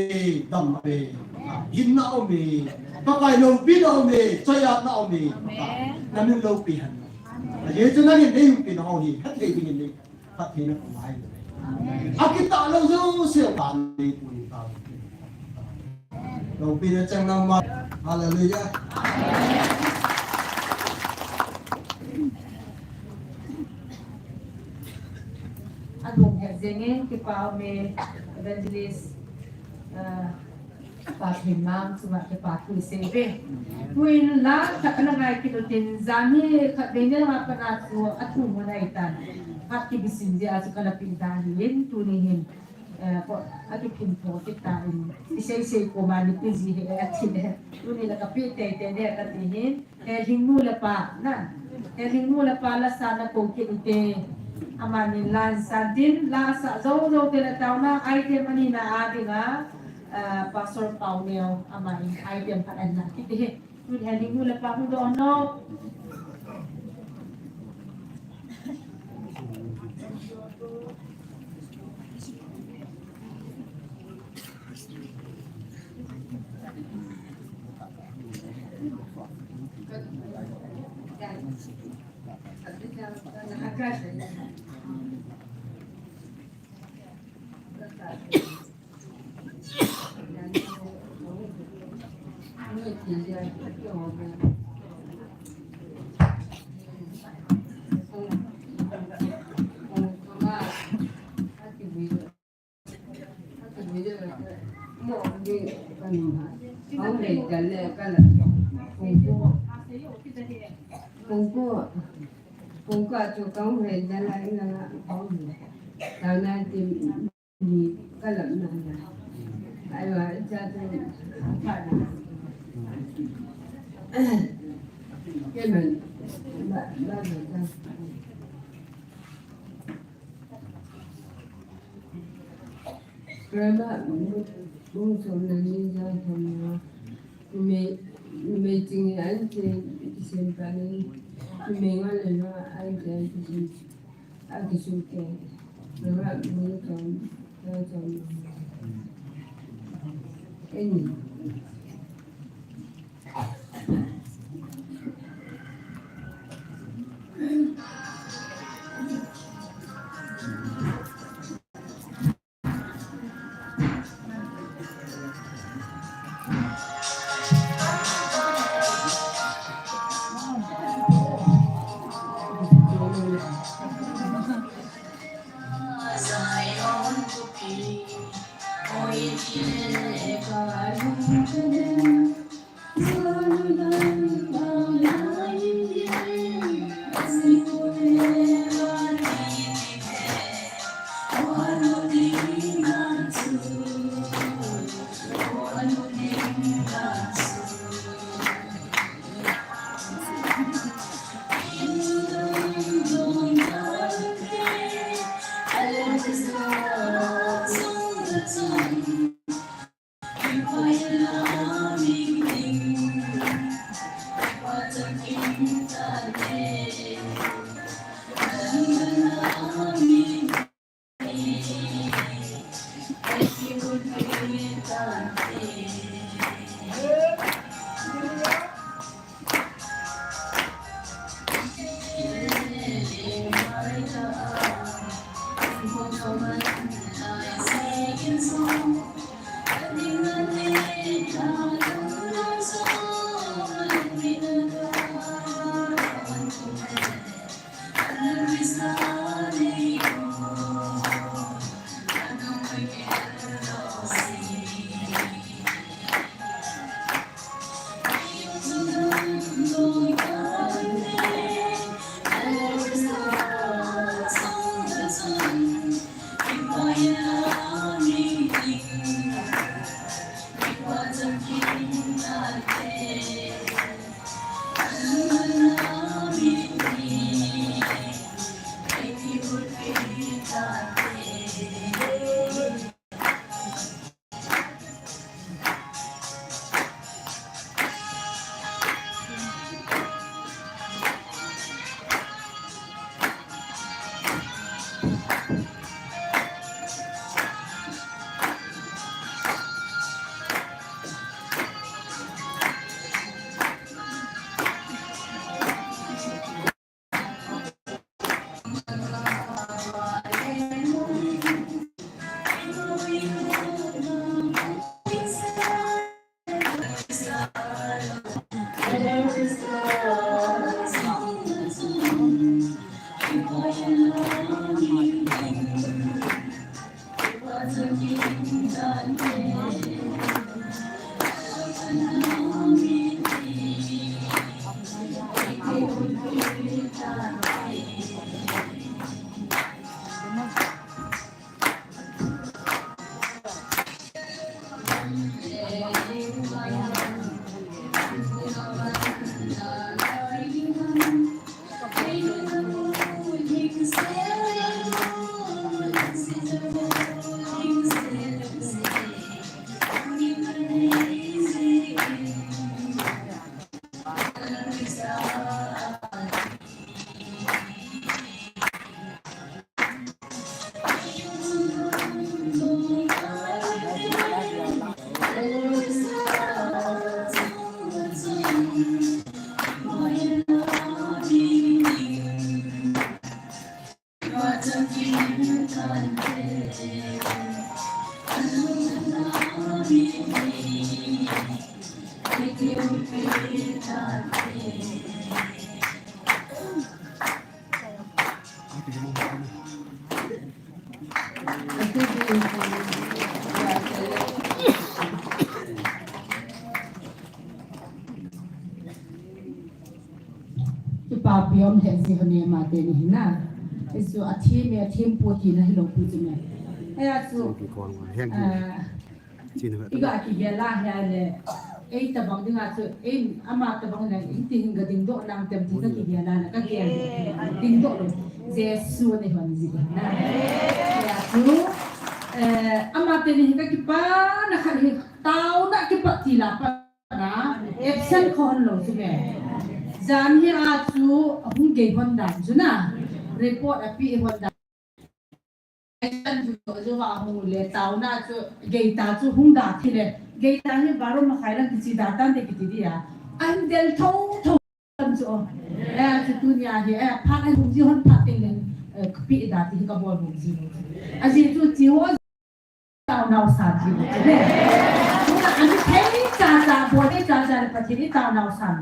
dam aume, hinna aume. Pakai loupina aume, chayatna aume. Pakai, namin loupi hen. Ajeh chu nangin nei loupina ho hi, phatthei dingin nei, phattheina kong ngai. Akitah lou jouse tan nei pui ta. Loupina chang nangma. Hallelujah. Adong he jengin kipa ume evangelist, ah, Pa Phim Mang chunga kipa thu isei uve. Tuin la khat ana ngai kit utin, jan hi khatvei nilhah a pat a chu athum ngai tan. Khat kibisin jeh a chu kana peh da ahin, tuni hin Eh, ko, akiphin tho kit tan, isei sei koma nipi ji hi, eh, ati le. Tuni la kapeh teitei ding kati hin, Helhing nu le pa, na. Helhing nu le pa la sa na kou kit ute. Amani la san tin, la sa jou jou te le taona, item ani na a dinga, eh, Pastor Pauneo, amani item khat ana kit hi. Tun Helhing nu le pa hung doh nom. Ni kalam na na. Aiwa, cha tu. Kemen. Ba, ba, ba, ba. Rama, mung som na ni ja som na. Me, me ting an te, sim pa ni. Me nga le na, an te, sim. Akisuke, nanga muiton, toton. Eni. Kipapi um lheh ji hon e, ama teni hi na. Hichu athim e, athim pu tina hilou pu chu me. Hia chu, ah, iga kigel a hia le, ei tabang dinga chu, ei ama tabang le, hiti hin ga dingdoh nang tem ti ka kigel a le, ka gel dingdoh lou. Jesu nei hon ji na. Hia chu, eh, ama teni hi ka kipana khat hi, taona kipat ti la pa na, absent khon lou chu me. Jan hi a chu hung gei hon dan chu na. Report ape hon dan. Absent chu chu va hung le taona chu gei ta chu hung da thi le. Gei ta hi barum ma khai lang kichi da tan de kiti dia. An del tho tho chu. Eh, chu tunia hi, eh, phat an hung ji hon phat teng le, eh, kape da ti hi ka bol hung ji. Ajeh chu chi ho Taonau san ti le. Tuna ami thei cha cha, bol thei cha cha le Pathen i taonau san.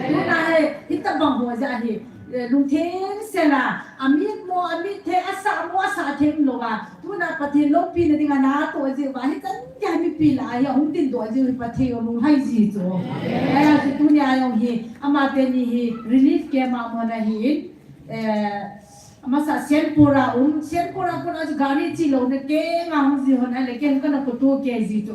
Tuna hi, hitabang ho jeh hi, eh, lungtheng sel a, amit mo, amit thei, asah mo, asah thei lou a. Tuna Pathen loupina dinga natoh jeh uva, hichan gei mipi lah a hi, hung dingdoh jeh u hi Pathen lunghai ji chu. Eh, chu tunia jong hi, ama teni hi, relief camp a um ahin, eh, Amasa Senpura um, Senpura kona chu gari chi louna kenga hung ji hon, ahile ken kana koto ke ji chu.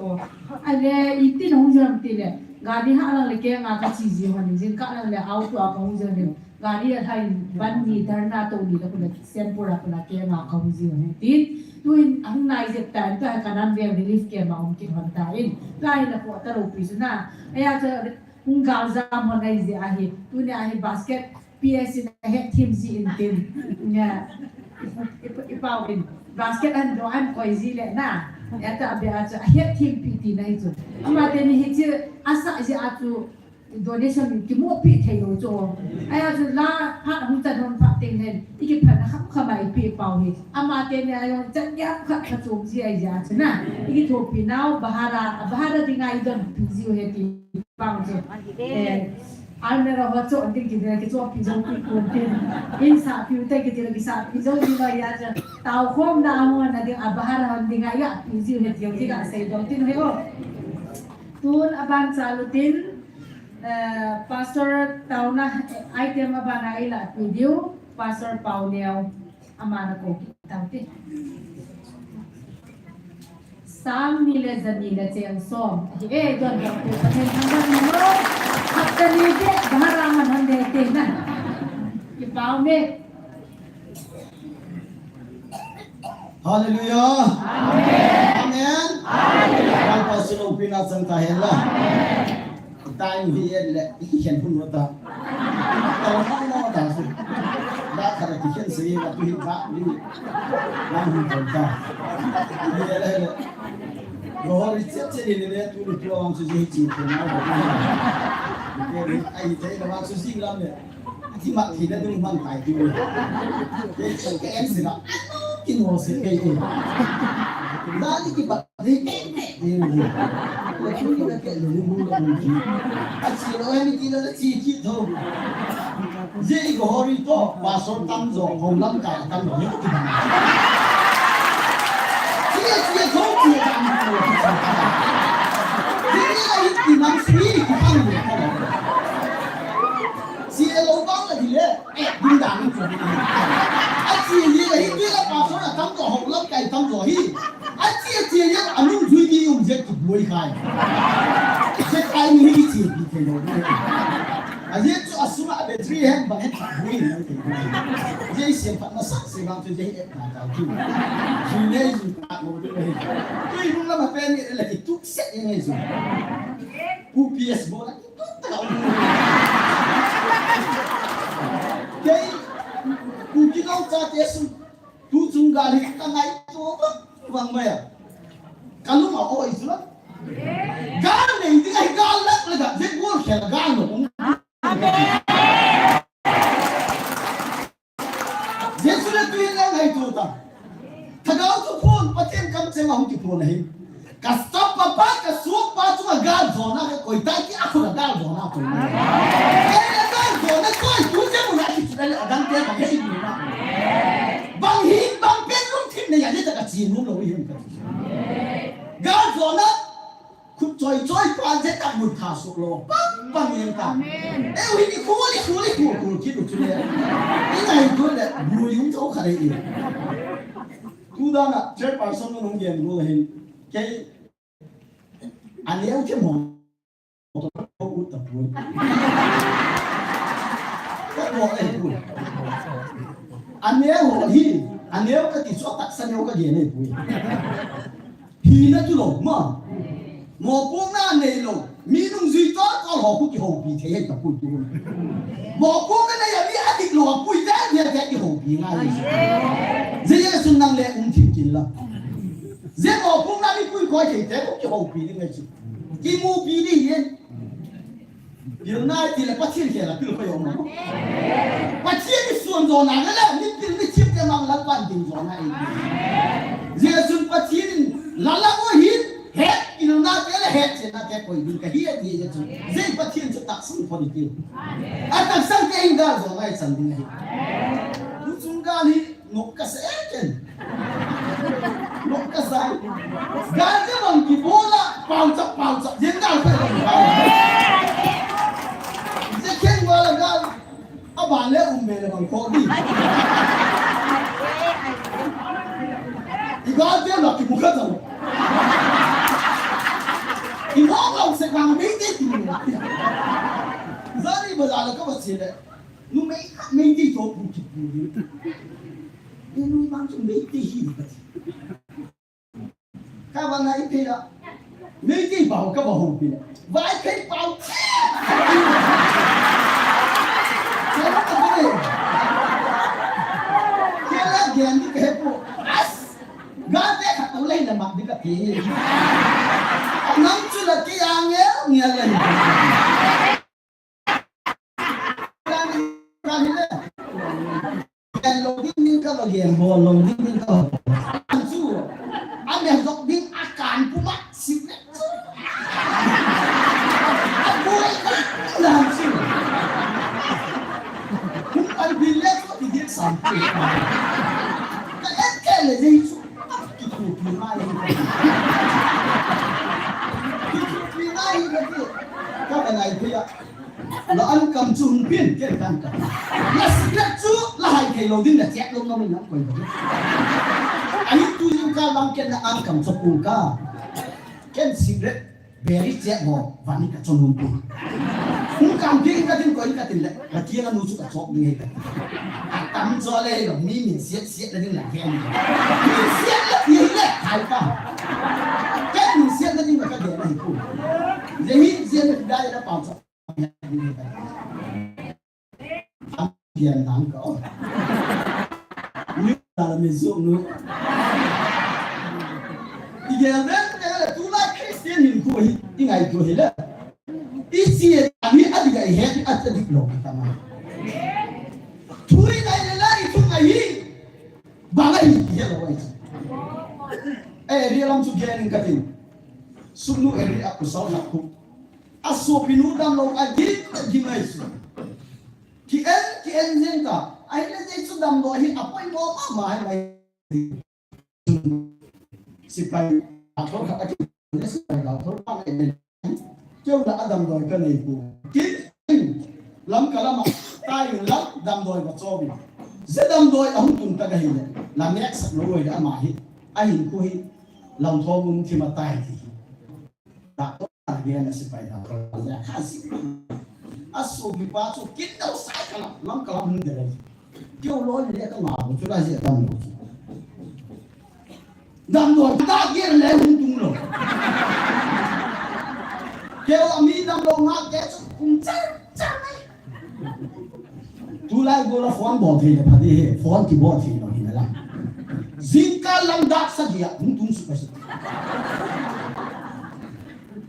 Ahile itin hung ji hon tile, gari ha lang le kenga kachi ji hon, jingkah lang le auto a kahung ji hon. Gari alhai ban ni dharna to ni le kona Senpura kona kenga kahung ji hon. Tin, tuin ahung nai jep tan, tua hi kanam veng relief camp a um kit hon tan. Tua hi nakho talou pi chu na. Ahia chu hung gal jam hon ahi jeh ahi. Tunia hi basket P S in ahet thim ji in tin. Nia. I, i, i pau in. Basket an do an koi ji le na. Eta be a chu ahet thim pi ti nai chu. Ama teni hi chu asah ji a chu. Donation kimu pi thei lou chu. Ahi chu la phat hung chan hung phat teng len. I kiphat na kham kham a i pi pau hi. Ama teni a jong chan gei ham khat khat chu ji ahi ja chu na. I kithopi nau bahara, bahara ding a i donpi jiu ahi ti pau chu. Eh, almirah ho chu ding ki ding ki chu pi jong pi kun tin. In sa pi te ki ti ki sa pi jong ji ma ja chu. Tao khom na ho na ding a bahara ho ding a i pi jiu ahi ti jong ki ga sei dong tin ahi o. Tun aban chalu tin. Eh, Pastor tauna item abana i lapi diu, Pastor Pauneo, amana kou kit tau te. Sang ni le ja ni le cheng som. Eh, don don te, Pathen thangvah in mo. Hapta ni te, bahara man han de te na. Kipau me. Hallelujah. Amen. Amen. Hallelujah. Lalpa sung loupina chang tahen la. Amen. Time hi en le, i kikhen hun ta. Tao hong mo ta su. Da kha da kikhen se la tu hi ba ni. Lam hun ta. Ni le le. Lo ri che che ni le tu ni tu ang su ji chi ko na. Ni ai te la su ji lam le. Ti ma ti na dung man tai tu. Ke ke en se na. Ki no se ke ke. Da ni ki ba ni ke. Ni ni. Ni ni ke ni ni ni. A chi lo ni ki la chi ki tho. Ye i go hori to, pastor tam jo, hong lam kai tam jo. Chi chi tho chi tam. Ye ni la i ti nam sui ki pang ni. Chi lo bang la di le. Eh, ding dang chu. A chi ye la hi, ye la pastor a tam jo, hong lam kai tam jo hi. A chi, a chi ye, a nung jui di um je tu boi khai. Je khai ni hi chi di ke lo. A ye chu a suma a battery hen bang hen boi ni ke. Ye siam phat na sak se bang chu ye et na ta chu. Jui ne jui ta lo de. Tu i nung la ma pe ni la ki tu se ye ne jui. Pu P S bo la. Kei, Kuki lou chate sung, tu chung gal hi ka ngaito vang, vang mai a. Ka lung a oi chu la. Gal nei ding ahi, gal lak le gal, je gol khel gal lo. Jesu le tu in le ngaito ta. Thagau chu phon, Pathen kamcheng a hung kiphon ahi. Ka sap pa pa, ka suak pa chunga gal jona ka koi tai ti a khut a gal jona koi. Kei le gal jona koi tu che mun a kichu le adang te bang hei mun a. Bang hi, bang pen lungthim nei a le ta ka chi mun lo hi ka. Gal jona Khut choi choi pa je ka mun tha suk lo. Pang pang yen ta. Amen. Eh, ui, ni khu, ni khu, ni khu, khu, ki lu chu le. Ni ngai khu le, bu yung cho kha le i. Tu da na, chairperson nu nung gen lu hin. Kei, a neo che mo. Ko u ta pu. Ka mo e pu. A neo hi, a neo ka ti chu a taksa neo ka gen e pu. Hina chu lo ma. Mopohna nei lo. Mi nungjui tol tol ho khu kihoupi thei ahi tapoi tu. Mopohna nei a mi a dik lo a pui te te te kihoupi ngai. Jesu nang le um thim kin la. Je mopohna mi pui koi thei te khu kihoupi ding ahi chu. Kimupi ding ahi. Pilna ti le Pathen khel a pil koi um. Pathen i suan jona le le, mi pil mi thim te mang Lalpan ding jona e. Jesu Pathen in la la o hin, het pilna te le het chenna te koi ding ka hi a ti Jesu. Je Pathen chu taksang koi ding. A taksang te in gal jona i chan ding ahi. Tu chung gal hi Nok ka sa e ken. Nok ka sa e. Gal te bang kibol a, pau chap, pau chap, jen gal te bang pau. Je ken wala gal. A ban le um be le bang ko di. I gal te la ki mu ka ta. I mo ka se ka me te ti. Jari ba la ka ba se le. Numei khat Meitei toh pu kipu hi. Numei bang chu Meitei hi kati. Ka va nai phei la. Meitei pau ka va houpi la. Vaiphei pau. Chama ka va le. Kei la gen di ka he pu. As. Ga te khat to le na ma di kati. Nang chu la kei a ngel ngel le. Ken bol lou ding ding ka. Chu. Ame jok ding a kan puma sik le. A boi ka dan chu. Hung an bil le chu i dik sam. Ka et ke le jeng chu. Ki thu pi mai. Ki thu pi mai ka ti. Ka ka nai pia. La an kam chu hung pin, ken kan kam. La secret chu, la hai thei lou ding, la check lou ngam in nang koi lou. Ahi tu jing ka lang ken la an kam chu pu ka. Ken secret, very check ho, vani ka chon hung pu. Hung kam ding ka ding koi ka tin le, la kia la nu chu ka chok ding he ka. A tam chu le lo, mi min siat siat la ding la ken. Min siat la pi le, hai ka. Ken min siat la ding ka de la hi pu. Le hi, je le da la pa chu. Pian nang ka. Ni ta la mi zu nu. I gel den, den la tu la Christian hinkho hi, i ngaito hi le. I si a mi a di ga i het, a di lo ka ma. Thu i ngai le la i thu ngai hi. Ba ngai hi he lo ai. Eh, ria lam chu gen in ka tin. Sumnu area a kusal na ku. A sopinu damlou a gim, a gim ahi chu. Ki en, ki en jeng ta. Ahile Jesu damlou hi a poimo mama ahi mai. Sipai, a thor khat a ki, sipai a thor khat a ki, keu la a damlou ka nei pu. Ki, lam ka lam a, tai lam damlou ka chobi. Je damlou a hung tung ta ka hi le. La nek sak lou le ama hi. A hinkho hi, lam thom um thim a tai ti hi. Doctor a gen a sipai doctor a le kha si. A sopi pa chu kin dau sai ka lam, lam ka lam hung de le. Keu lo le ka ma bu chu la je dam lo chu. Dam lo ta gen le hung tung lo. Keu a mi dam lo nga ke chu kum char char mai. Tulai gola phone bol thei le pha di he, phone kibol thei lo hi na la. Jingkah lam dak sagi a hung tung su ka si.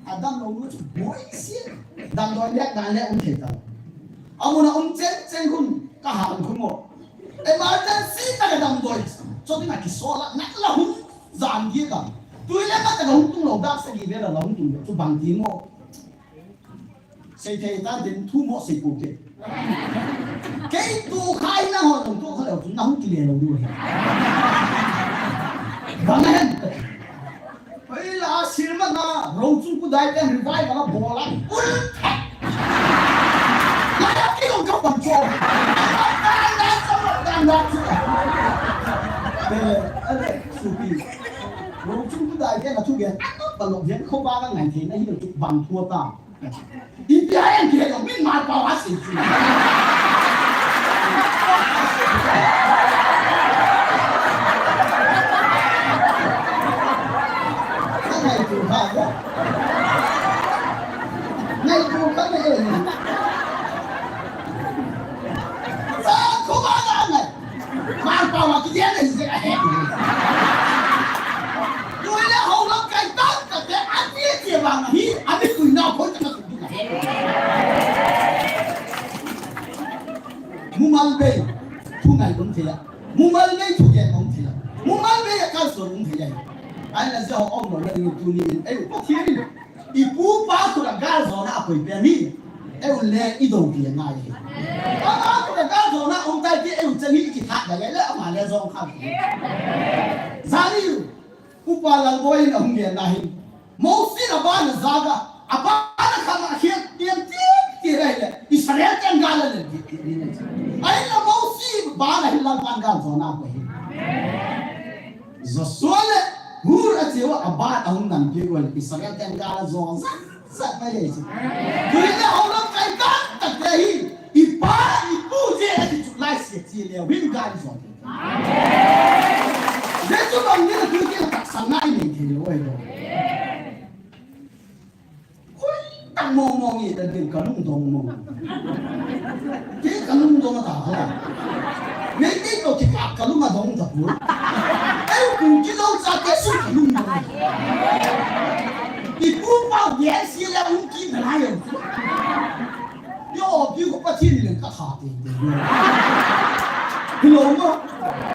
A damlou nu chu boi si. Damlou le dan le um thei ta. Amun a um cheng cheng hun ka ha um khu mo. Emergency ta ka damlou. Cho ding a kisol a na la hun jan gi ka. Tui le ma ta ka hung tung lo dak sagi ve la la hung tung chu bang ti mo. Sei thei ta din thu mo sei pu te. Kei tu khai na ho tu kha leu tu na hung kile lou du he. Bang hen. Hoi la sirma na ro chung ku dai ten revive la bola. Ul. La ya ki long ka pang cho. Dan dan cho dan dan cho. Ele, ele, supi. Ro chung ku dai ten a thu gen. Pa lo gen kho ba ka ngai thei na hi lo tu bang thua ta. Ipi a en kilo min mal pau a sei chu. Ka ngai tu ha ya. Ngai tu ka me en. Sa ko ba na ngai. Mal pau a ki ya nei se a he. Tu le ho lo kai ta ta te a ti ti ba na hi a mi tu na ko ta. Mumal bei, thu ngai um thei a. Mumal bei, thu gen um thei a. Mumal bei, a kalson um thei a. Ahin la jao om lo la ding tuni in, ei u Pathian in. I pu pa khu la gal jona a koi pe mi. Ei u le i do pi a ngai hi. Pa pa khu la gal jona um tai ti ei u chang hi ki thak da le le ama le jong kha. Jani u. Upa Lalboi in ahung gen na hin. Mosi in aban a jaga, aban a khang a khian, tiam tiam ti rei le, Israel ten gal a le ti ti ni. Ahin la Mosi ban a hin Lalpan gal jona ko hin. Joshua le Hur a cheu a aban a hung nan pi ko Israel ten gal a jona. Sat mai le chu. Tuin a hong lam kai kan tak te hi. I pa, i pu je a ti chu lai sia chi le, win gai zo. Amen. Je chu bang ni tu ti tak sang ngai ni thei lo ai lo. Koi tak mong mong i ta din ka lung dong mong. Ti ka lung dong ta ha. Nei ti to ti ka ka lung a dong ta pu. Ai ku ki lo sa te su ka lung dong. I pu pau ge si le un ki na yo. Yo, pi ko Pathian leng ka tha te te. Hello mo.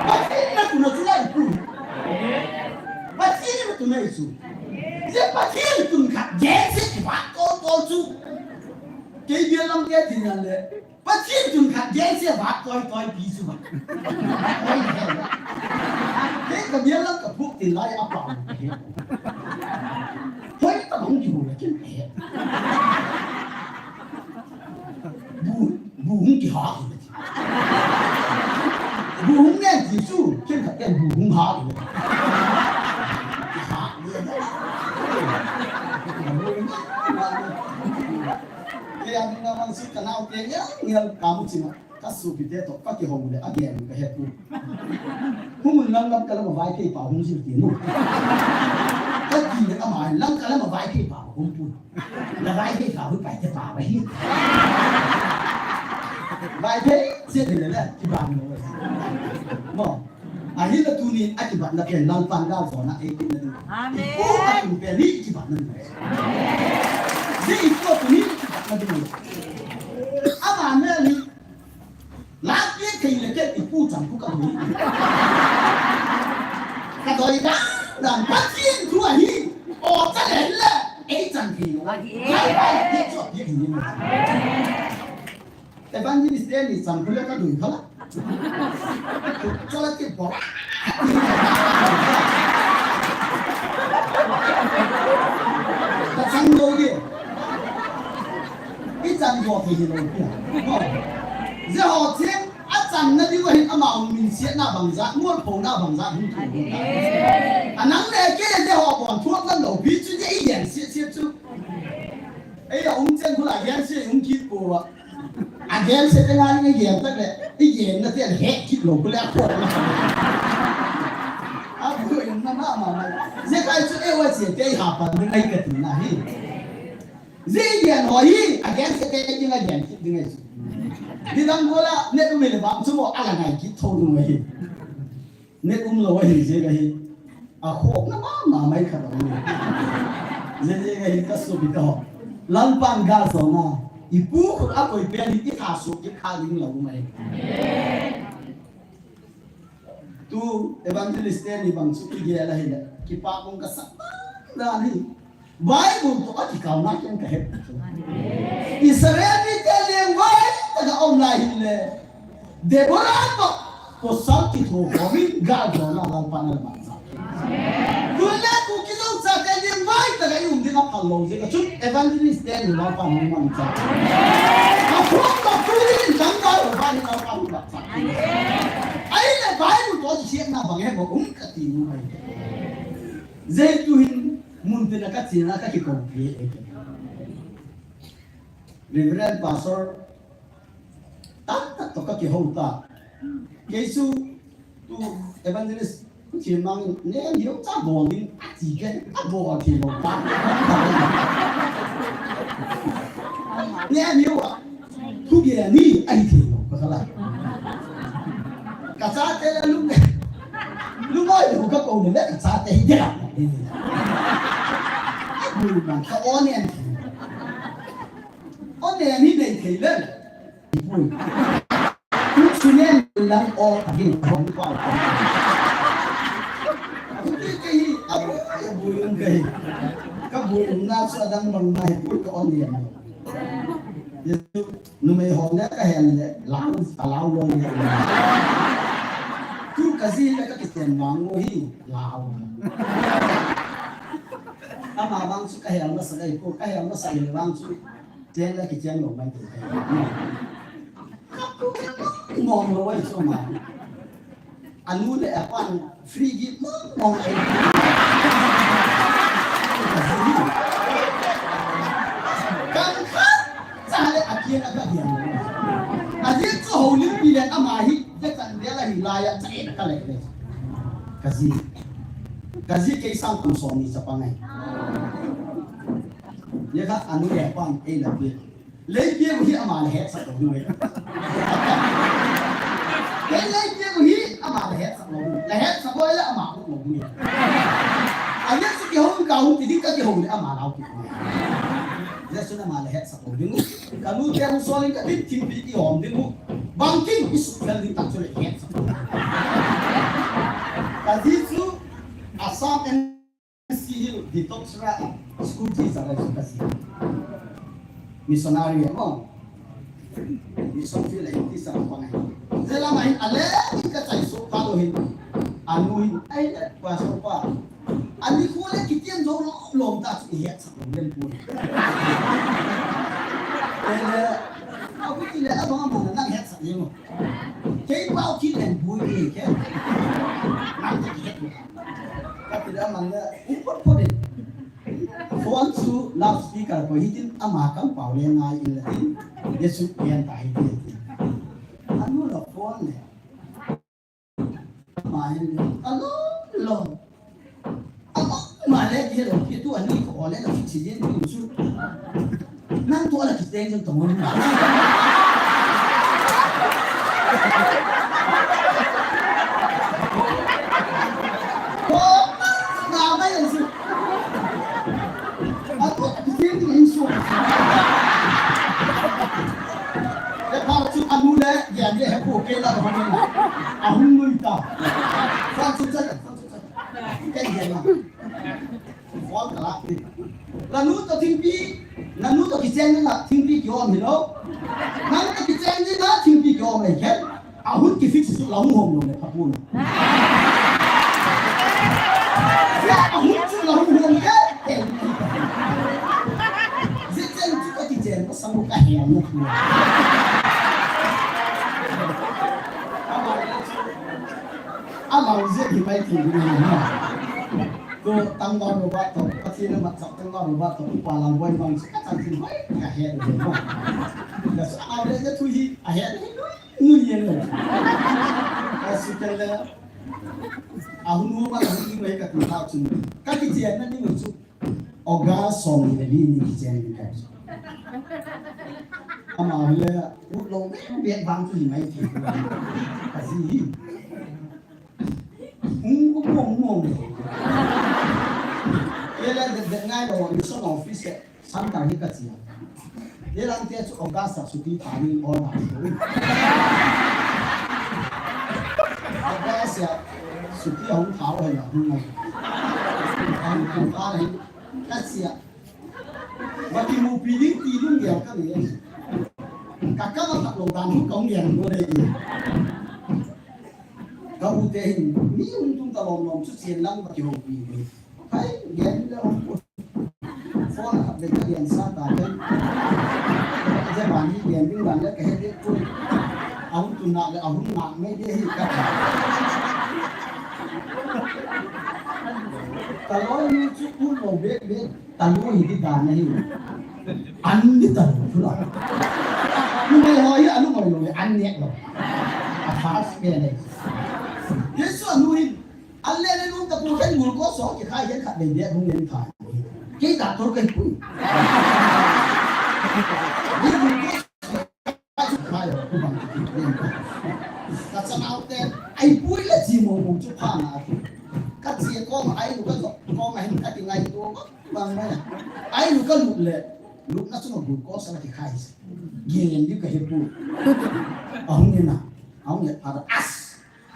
Pathian Mo chu lai pu. Pathen in tun ahi chu. Ye Pathen tun khat gen se kibat tol tol chu. Kei bial lam te tin yan le. Pathen tun khat gen se bat toi toi pi chu ba. Kei ka bial lam ka puk tin lai a pa. Hoi ta hung ki hu la kin he. Bu, bu hung ki ha. Bu hung ngen ti chu, ken khat ken bu hung ha. Ha. Kei a ding na man si ka nau te ngial ngial ka mu chi ma. Ka sopi te toh, ka kihou le, a gen ka he pu. Hung un lang lam ka lam a vai thei pa hung jil ti nu. Ka ti le ama lang ka lam a vai thei pa hung pu. La vai thei pa hu pai te pa ba hi. Vai thei, se le le, ki ba nu. Mo. Ahi la tuni a kibat na pen Lalpan gal zona e kin na ding. Amen. Ipu a tun pen ni kibat na ding. Ni ipu a tun ni kibat na ding. Ama ne ni. Lak ye thei le ke ipu chang ku ka doi. Ka doi da, dan Pathen thu ahi. O cha le le, ei chang thei lo. Amen. Lai bai ye cho ye ni. Evangelist te ni chang ku le ka doi khala. Cho la ti bo. Ka chang lo ye. I chan jo thei hi lo pia. Mo. Jehovah ching a channa diu ahin amau min siatna bangzah, mualphouna bangzah hung thu hung ta. A nang le kei le Jehovah bon thuak ngan lo pi chu je i gen siat siat chu. Ei a um chen khula gen siat um kit ko a. A gen siat te ngan i gen tak le, i gen na te he kit lo ko le a ko. A bu in na ma ma ma. Je kai chu e wa siat te ha pan ding ai ka ti na hi. Zia i gen ho hi, a gen se te ding a gen kit ding ahi. Nidang gola, net um le bang chu mo, a la ngai kit tho ding ahi. Net um lo ahi, zia ka hi. A khop na ma, ma mai khat um. Zia, zia ka hi ka su bi to. Lalpan gal zona. I pu khut a koi pen hi i tha su i kha ding lo mai. Tu evangelist te ni bang chu i gel a hile, kipa kong ka sak dan hi. Bible to a kikal na ken ka het. Israel mite lengvai taka um lai hile, Deborah to pasal kitho khomin gal jona Lalpan a la bang sa. Tun le Kuki Zo chate lengvai taka i um ding a phal lo jeh a chun evangelist te ni Lalpan hung mang cha. A phung to tu ni dang gal lo ba ni Lalpan hung bang cha. Ahile Bible to siatna bang he mo um ka ti nu mai. Zia tu hin mun tin a ka chin a ka kikou pi e. Reverend Pastor tak tak to ka kihou ta. Kei chu tu evangelist Chin mang ne hiu cha bol ding a ti ke a bol ti lo pa. Ne hiu a. Thu bia ni ahi thei lo, ka kala. Ka chate la lung, lung oi lo ka ko le, ka chate hi de la. Ai, bu man ka on en. On en ni nei thei le. Ku sunen lang o ka hin ko ko. Ku ti ke hi, a bu, a bu yung ke hi. Ka bu yung na sa dang bang na hi, ku ka on en. Numei ho le ka hen le, lau, ka lau lo le. Tu ka zi le ka kiten mang lo hi, lau. Ama bang chu ka hel masa ka ipu, ka hel masa le bang chu. Chen le kichen lo mai te. Mong lo wai chu ma. Anu le apan free gift mong mong ai. Kan kha cha le akian a ka hian. A jin chu ho lim pi le ama hi, de kan de la hi la ya cha e ka le le. Ka zi. Ka zi kei sang kum som ni chapang ai. Ye kha anu le apan ei la pi. Lei piang hi ama le hetsak lo ding e. Kei lei piang hi ama le hetsak lo ding. Le hetsak lo le ama ut lo ding e. A Jesu kihou ka hung ti ding ka kihou le ama lau ti ding e. Jesu le ama le hetsak lo ding. Ka nu te hung sol in ka dit thingpi kihom ding u. Bangkim i suk fel ding tak chu le hetsak lo. Kaji chu Assam M C Hill Detox Ra school teacher ahi chu kaji. Missionary ahi mo. Mission field ahi teacher pa ahi. Jela ma hin ale ka chai so pa lo hin. Anu hin ai le pa so pa. Ani ko le kitiam jo lo lo ta chu ihet sa lo len pu. Ele aku ti le abang abang nang het sa yemo. Kei pau kit len bui ni ke. Nang kit het bui. Ka ti da mang da um pot pot de. Phone chu loudspeaker ko hitin ama kam pau le ngai in la tin. Yesu pian ta hitin. Anu la phone le. Ama hin le. Alo lo. Ama ma le ke lo ke tu ani ko le la fix yen tu chu. Nang tu ala kit yen tu mo. Ko ma ma yen chu. Ako kit yen tu in so. Ya pa chu anu le ya le he ko ke la ko ne. Ahun lui ta. Fa chu cha. Kei hian la. Phone ka la ti. Lanu to thingpi, lanu to kicheng na thingpi ki om hi lo. Nang to kicheng na thingpi ki om le khen. Ahun ki fix su la hung hom lo le ka pu na. Ya ahun su la hung hom ke. Zi chen chu ka kicheng ko sang ka he na pu. Ama le chu. Ama le chu. Ama le chu hi mai ti ni na. Ko tangval Robert to, Pathen a matchah tangval Robert to, Upa Lalboi vang chu ka chanchin hoi ka het ve mo. Ka su a le le thu hi a het hi nui nui yen le. Ka su tel le. A hun ho ma la hun nui ka tu ta chu. Ka kicheng na ni mo chu. August som ni le li ni kicheng ni ka. Ama le u lo be be vang chu hi mai ti. Ka si hi. Hung, hung, hung, hung. Ye le, de, de, ngai lo, mission office, Santa hi ka chia. Ye lang te chu August a suti ta ni all na. August a suti hung ta o na hung ngai. Hung, hung ta ni ka chia. Ba ki mu pi ding ti lung ya ka ni. Ka ka ma ta lo dan hung kong ya lo de. Ka u te hin, mi hung tung ta lom lom chu chen lang ba ki houpi ni. Hai, gen le hung pu. Phone khat le ka gen sa ta te. Je ba ni gen ding dan le ka he de pu. A hung tu na le a hung na me de hi ka. Ka loi ni chu u lo be be. Talu hi ti dan ahi. An ni talu chu la. Numei ho hi anu ngoi lo, an nek lo. A fast pen ahi. Yesu anu hin. An le le lung ta pu khen glucose ho kikhai khen khat nei bia hung len khai. Kei doctor kahi pui. Ni glucose Ka chanaote, ai pui le chi mo mo chu pha na. Ka chi ko ma ai lu ka zo, ko ma hin ka ti ngai to ko bang ma. Ai lu ka lu le, lu na chu mo bu ko sa ki khai. Gen di ka he pu. A hung ni na, a hung ni pha as.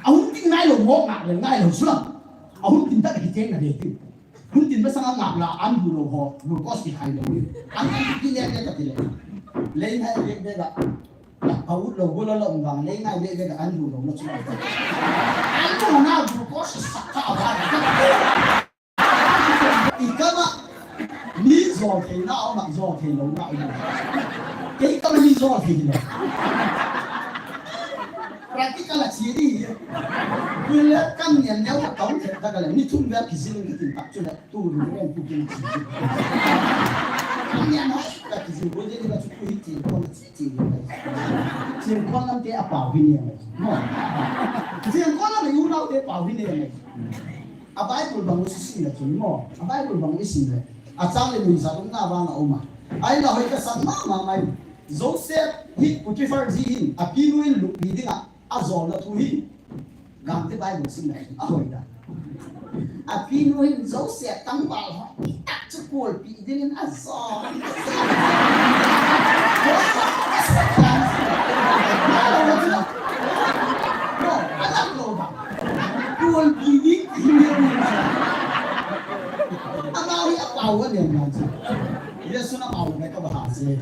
A hun tin ngai lo mo ngah le ngai lo sulang. A hun tin ta ka kicheng na de tin. Hun tin masang a ngah la an hu lo ho, glucose ki khai lo. An an ki le le ka ti le. Le ngai le le ka. A u lo hu lo lo vang le ngai le le ka an hu lo lo sulang. An hu na glucose sa ka ba. I kama, mi jol thei na, ama jol thei lo na, i. Kei kama mi jol thei lo. Practical a chi di. Kule kam nian neo ka tong thei ta ka le, ni thum vel ki zil ki tin tak chu le, tu lu ren tu kin chi. Kam nian hoi, ka ki zil, bo je ni ka chu tu hi chi, ko chi chi. Chi ko lam te a pau hi ni. No. Chi ko lam u nau te pau hi ni. A Bible bang u sim le chun mo. A Bible bang u sim le. A chang le mun sa tum na vang a um a. Ai la hoi ka sang ma ma mai. Joseph hi Potiphar ji hin a pinu in lup pi ding a. A jol na thu hin. Gam te Bible sim le chun. A hoi da. A pinu hin Joseph tangval ho. Tak chu kol pi ding in a jol. No, a lak lo ba. Kol pi ding. Pha che.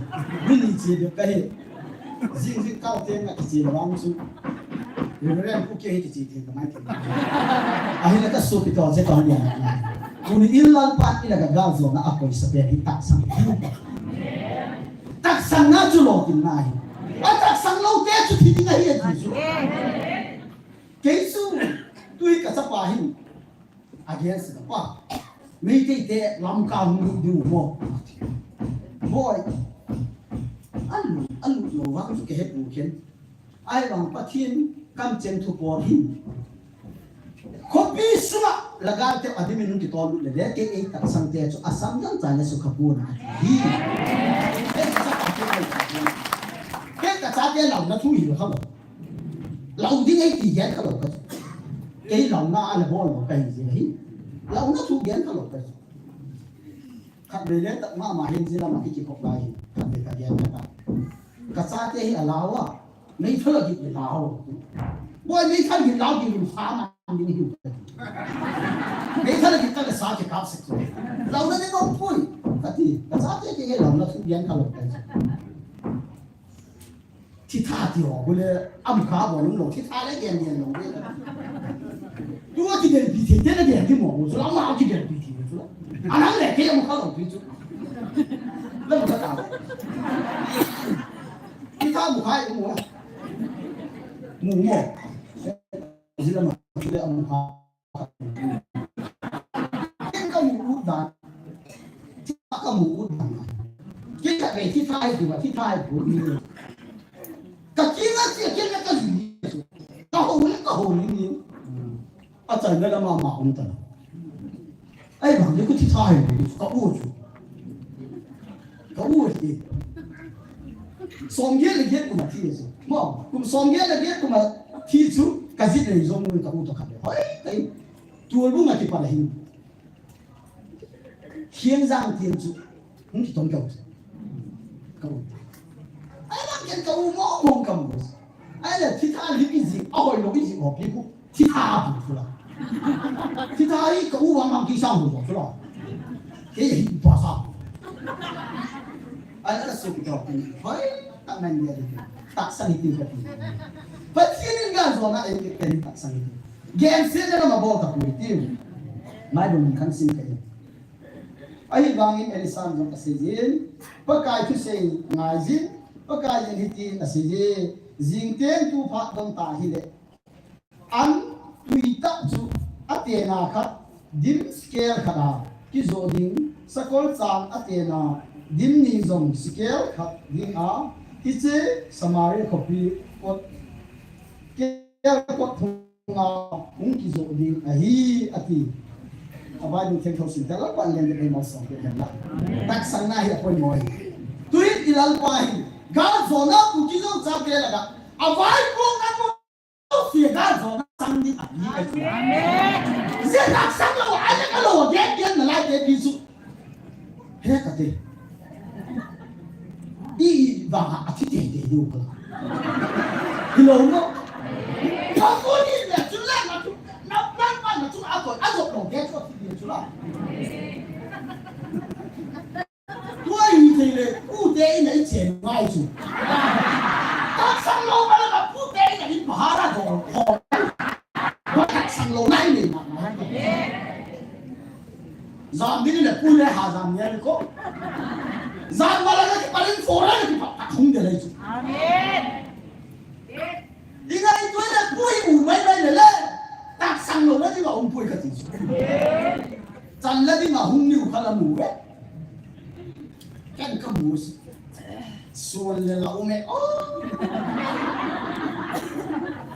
Mi ni che bep kahi. Jing jing kal teng a kiche le vang chu. Reverend Pu Kei hi kiche thei ka mai thei. Ahinla ka sopi toh che toh nia. Tuni in Lalpan ila ka galjona a koisa pen hi tahsan. Tahsanna chu lolhinna ahi. Atahsan lou te chu thi ding ahi ati chu. Kei chu tui ka chapa hin. Against the pa. Meitei te Lamka hung lut diu mo. Boi. Alut, alut lou vang chu kahe pu khen. Ahivang Pathen kamcheng thu bol hin. Khopi sunga lhagao te adimin hung kitol lut le le kei ei tahsan te chu asam jang cha le sukha pon ahi. Kei ka chate launa thu hi kha lou. Lau ding ei ti gen kha lou ka chu. Kei launa ana bol lou kahi jeh ahi. Launa thu gen kha lou ka chu. Khatvei le tah mama hin jeh lama kikikhop lai hi. Khatvei ka gen kha ta. Ka chate hi alau a. Meithal a git le lau. Boi meithal git lau ding in fa ma ding hi. Meithal a git ta ka sa kikap sek chu. Launa ding um poi. Kati. Ka chate kei launa thu gen kha lou ka chu. Thitha ti ho, bole, amukha bol lou, thitha le gen gen lou. Tua kigelpi thei, te le gen ti mo, chu la ma kigelpi thei, chu la. Anang le ke amukha lou, chu. La mukha ta. Thitha mukha mo. Mu mo. Jila ma, jila amukha. Ka mu u dan. Ka mu u dan. Kei ka kei thitha hi tu, thitha hi tu. Ka kinga chi, kinga ka ji. Ka ho le, ka ho ni ni. Achaina lama ma um ta. Ahivang le ku thitha hi tu, ka u chu. Ka u hi. Som get le get kum a thi chu. Mo, kum som get le get kum a thi chu, ka jit le jong ka u toh khat le. Hoi, kai. Tualbung a kipat ahin. Hiang jang tiang chu. Hung kitong kau. Kau. Ai lang ken kau mo mo kau. Ai la thitha li ki ji. A hoi lo ki ji o pi ku. Thitha bu chu la. Thitha i kau wa mang ki sang bu chu la. Ke hi pa sa. Ai la su ki to. Hoi, ta man ya. Tahsan hi ti ka ti. Pathen in galjona ei ke tahsan hi ti. Gensetna lama bol tapoi ti. Bible mun khat sim kahi. Ahivangin Elisan jong asei jin, Pakai thusei ngai jin, Pakai in hitin asei jin, jing teng tu phat dong ta hile. An tui tah chu atena khat, dim sikel khat a kijoh ding, sakol chang atena, dim ni jong sikel khat ding a, hiche Samaria khopi kot, kel kot thung a hung kijoh ding ahi, ati. A Bible theng thou sim ta Lalpan len de mal song pe hen la. Tahsanna hi apoimo ahi. Tuin i Lalpa hi, galjona Kuki Zo chate la da. A vai pong na mo si galjona sang ding ahi. Amen. Zia tahsan lou, a le ka lou, gen gen na lai te pi su. He kati. I, i, vang a, athi tei tei diu ka. Hilou mo. Ka ko ni le chu la ma chu. Na, na, na, na chu a ko, a jop lou ke chu athi tei chu la. Tua i thei le, u te i na i chen ngai chu. Tahsan lou ma la ka pu te i na i pahara ko, ko. Tahsan lou nai ni ma. Jam ding le pu le ha jam ni ko. Jam ma la ki paling fora ki pa hung de lai chu. Amen. Inga i tu le pu i u mai mai le le. Tahsan lou na di ba um pu i ka ti chu. Chan la di ma hung ni u ka la mu ve. Ken ka mu si. Suan le la um e. Oh.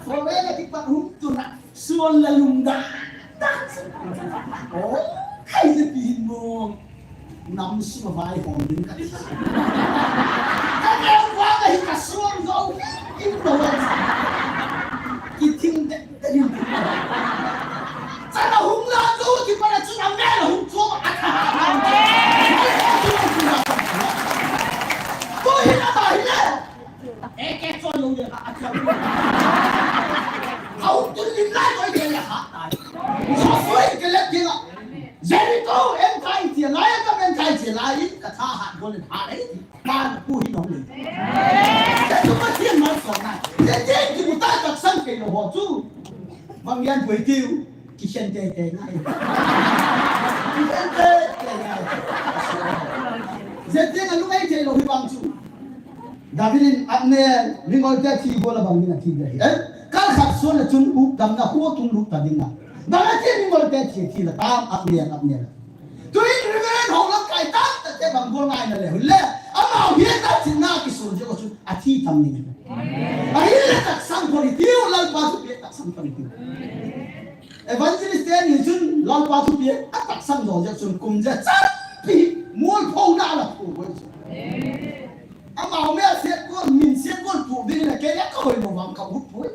Fora le ki pa hung tu na. Suan la lum da. Oh, khai le pi hin mo. Nam sung a vai hom ding ka ti. Ka neu va ka hi ka suang zo. Kim lo va. Ki thing de, de ni. Sa na hung la zo ki pa na chu na me la hung zo a ka. Ko hi na ba hi le. E ke choi lo de ka a ka. Au tu ni lai ko ke la ha. So so ke le ke la. Jericho en kai ti lai ka men kai ti lai ka tha ha ko le ha le. Kan pu hi nong le. Te tu Pathen malsomna. Te te ki bu ta taksang kei lou ho chu. Bang yan poi tiu. Kikhen teitei ngai. Kikhen teitei ngai. Jeh a lungai thei lou hi bang chu. David in Abner, mingol te thi bol a bang min a thi ding. Eh? Kal khat sung le chun u damna khu tung lut ta ding a. Bang a thi mingol te thi thi la tam Abner, Abner. Tuin Reverend ho lamkai tamtah te bang bol ngai na le, hule, amau hi tatsina kisol jeh chun athi tam ding. Ahile taksang poi tiu, Lalpa thupeh taksang poi tiu. Evangelist te ni chun Lalpa thupeh ataksang jo jeh chun kum ja champi mol pho na la phu poi chu. Amau me a siat gol, min siat gol pu ding le kei a ka hoi lo vang ka ut poi.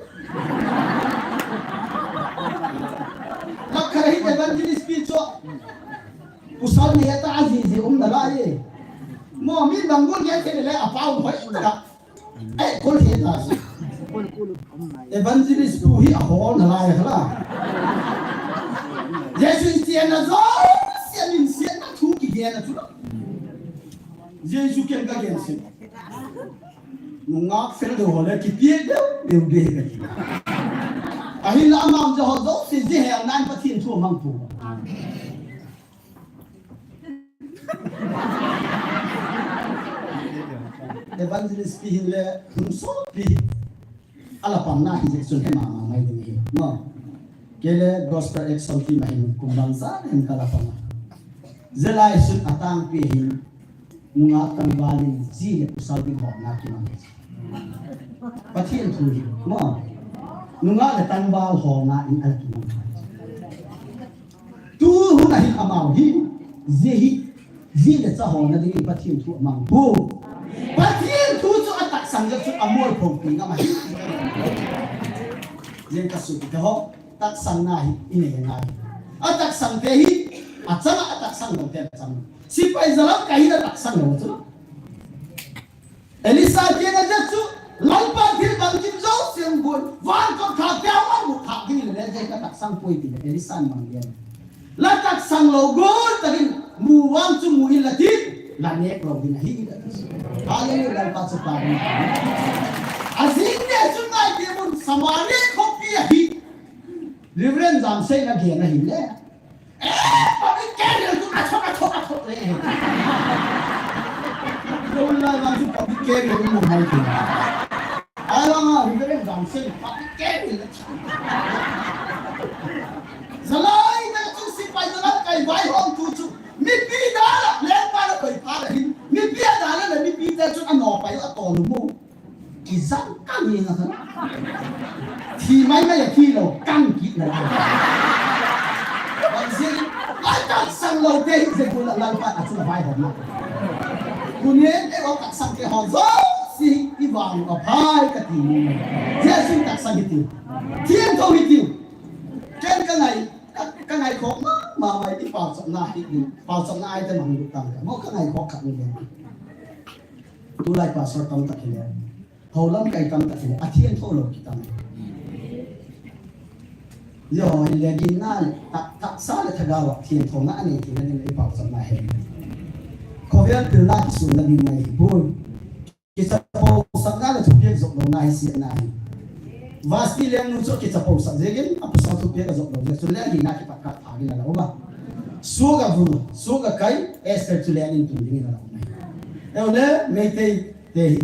Lak khat hi evangelist pi chu. Pasal ni ta a ji ji um na lai e. Mo mi bang gol nge te le a pau hoi ta. Eh, kol he ta si. Evangelist pu hi a hol na lai khala. Jesu Christian na jo, sian in sian na thu kigen na chu. Jesu ken ka gen si. Nungak fel deu ho le kipiak deu, deu deu ka ti. Ahinla amang jo ho jo si ji he nan Pathen thu mang pu. Evangelist pi hin le, hun so pi. Ala pang na hi jeh chun he mama mai ding hi. No. Kei le Gospel Action Team a hin kum bang sa hin ka la pang. Jeh lai sun atang pi hin nungak tangval in ji le pasal ding ho na ki mang. Pathen thu hi. No. Nungak le tangval ho na in al ki mang. Tu hun a hin amau hi, ji hi, ji le cha ho na ding in Pathen thu amang pu. Pathen thu chu ataksang jeh chu amol phong pi ngam ahi. Jeng ka su te ho, taksang na hi, i nei ngai. Ataksang te hi, achang a ataksang lou te achang. Sipai jalam ka hi ataksang lou chu. Elisha kiang a jeh chu, Lalpa thil bang kim jo siam boi, van kot kha keu a mu kha ding le le jeh ka taksang poi ti le Elisha in mang lian. La taksang lou gol takin mu vang chu mu in la tin, la nek lou ding ahi. Hallelujah, Lalpa chu pa ding. Ajing le chu ngai ti mun Samaria khopi ahi. Reverend Jamsei na gen ahi le. Eh, public carrier tu achok, achok, achok le. Lo la la tu public carrier tu mo hai tu. Ai la ma, Reverend Jamsei public carrier. Jalai na tu sipai na la kai vaihom tu chu. Mipi da la, le pa la koi pa la hin. Mipi da la, mipi te chu ano pai a to lu mo. Kijang kang hi na. Thi mai mai a thi lou, kang kit na. Bang jeh, ai taksang lou te hi jeh kul a Lalpa a chu vaihom na. Tuni te o taksang te ho jouse i vang a phai ka ti. Jesu taksang hi ti. Thiangtho hi ti. Ken ka ngai, ka, ka ngai khop ma, ma mai ti pau chapna hi ti. Pau chapna ai te mang lut tang ka. Mo ka ngai khop khat ni le. Tulai pastor tamtah hi le. Hou lamkai tamtah hi le. A thiangtho lou kitam. Yo, hi le ginna le, ta, tahsa le thagau a thiangthona anei tina ding le i pau chapna hi. Khovel pilna kisunna ding ngai hi bul. Kichapousahna le thupiak jop louna hi siatna hi. Vasti lengnu chu kichapousah jengin, a pasal thupiak a jop lou jeh chun leng hina kipat khat thangin a la um a. Suak a vul, suak a kai, Esther chu leng in tun dingin a la um ahi. Eule, Meitei te hi.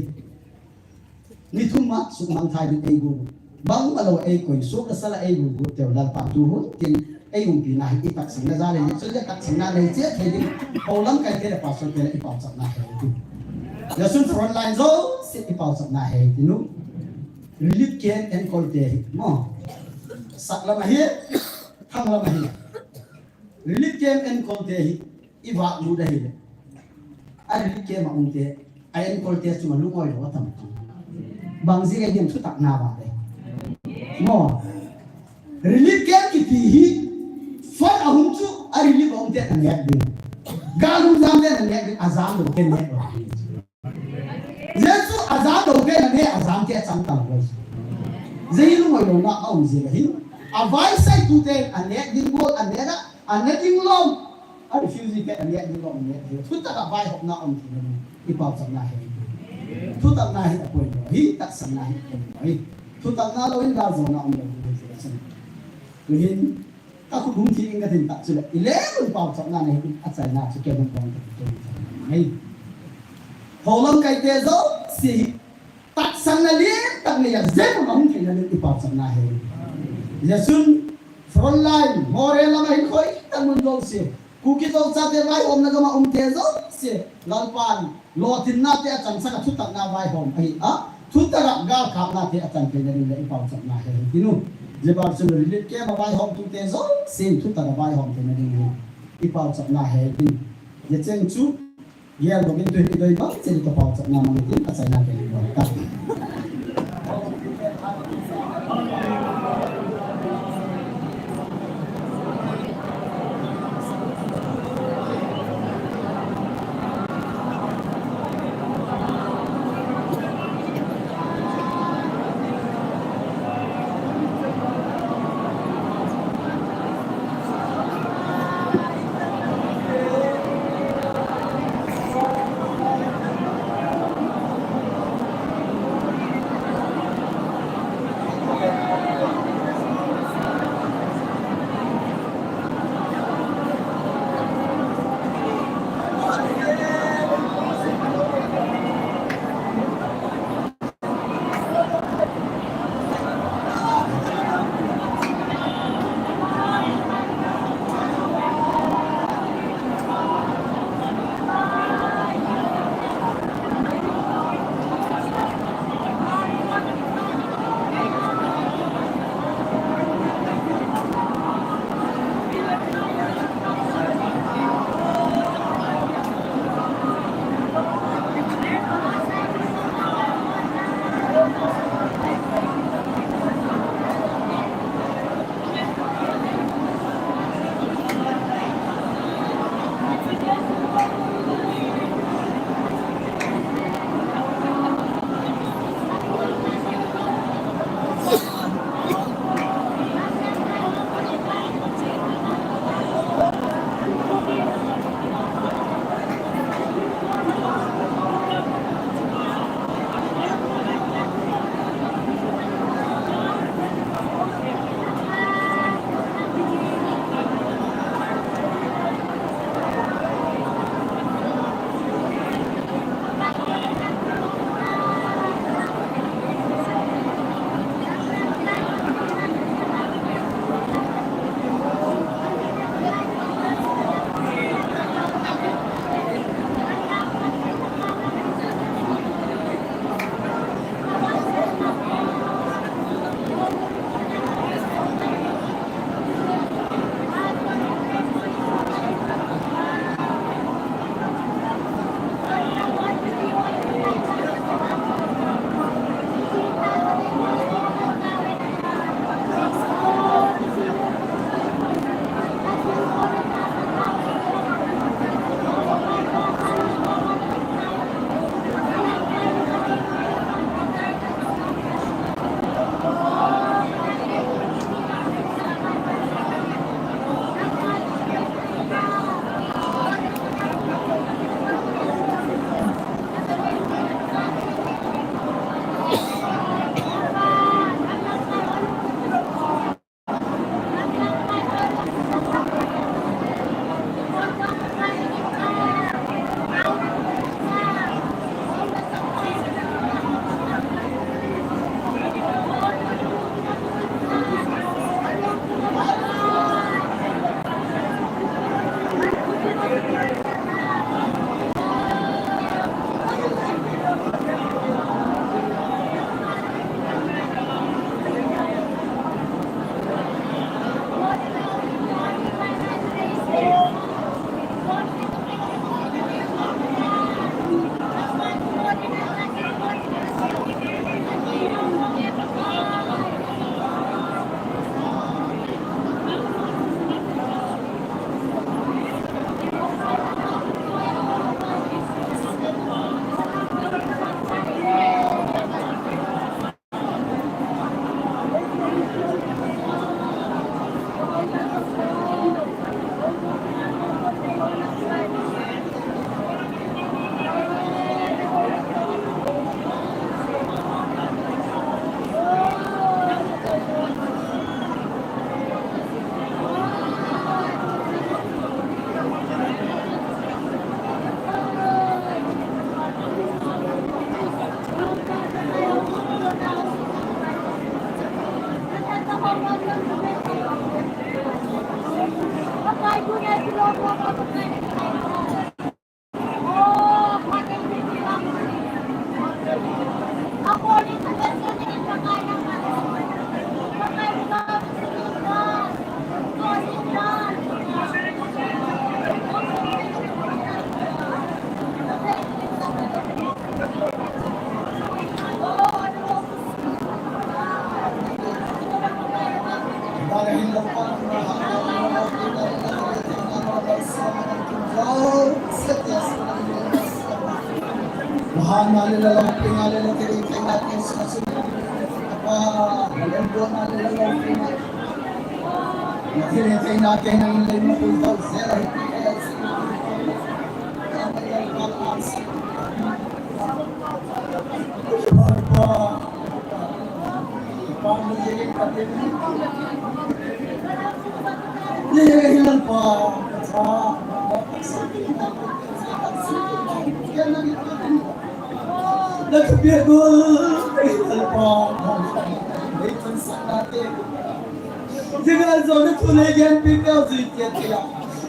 Ni thum a suk mangthai ding ei gugu. Bangma lou ei koi, suak a sal a ei gugu, teu Lalpa tu hun, tin ei umpi na hi i taksang na ja le, chun le taksang na le, che thei ding, pau lamkai te le pastor te le i pau chapna he ti. Ya sun front line jouse i pau chapna he ti nu. Relief camp enkol te hi, mo. Sak lam ahi, thang lam ahi. Relief camp enkol te hi, i va mu da hi le. A relief camp a um te, a enkol te chunga lungoi lou a tam. Bang jeh a gen thutak na va le. Mo. Relief camp kiti hi, fund a hung chu a relief a um te a nek ding. Gal hung jam te a nek ding, a jam lou te nek lou. Jesu a jam lou te na ne a jam te a chang tam lou. Jeh hi lungoi louna a um jeh ahi. A vaisai tu te a nek ding bol a nek a, a nek ding lou. A refugee te a nek ding lou a nek ding. Thutak a vaihopna um ti na. i pauchapna hi. Thutakna hi apoimo, hi tahsanna hi apoimo. Thutakna lou in gal jona umlou hi. Tuhin, ka khut hung thi inge tin tah chule, i leng u pauchapna nei hi achaina chu kei hung pang ta kei. Houlam kaite jouse hi tahsanna lentah neiya, jeng a hung theina ding i pauchapna hi. Jesun frontline, Moreh lama hin khoi tah mun jouse, Kuki Zo chate vaihomna gama umte jouse, Lalpan lotinnate achansah a thutakna vaihom ahi a, thutak a galkapnate achan theina ding le i pauchapna hi, hi tinu. Jebarsum relief camp a vaihomtute jousen thutak a vaihom theina ding hi i pauchapna hi, hi tinu. Jecheng chu, Geldoh in tuhin i doi bang cheh in ka pauchapna mang in tin achaina kei in bol ta.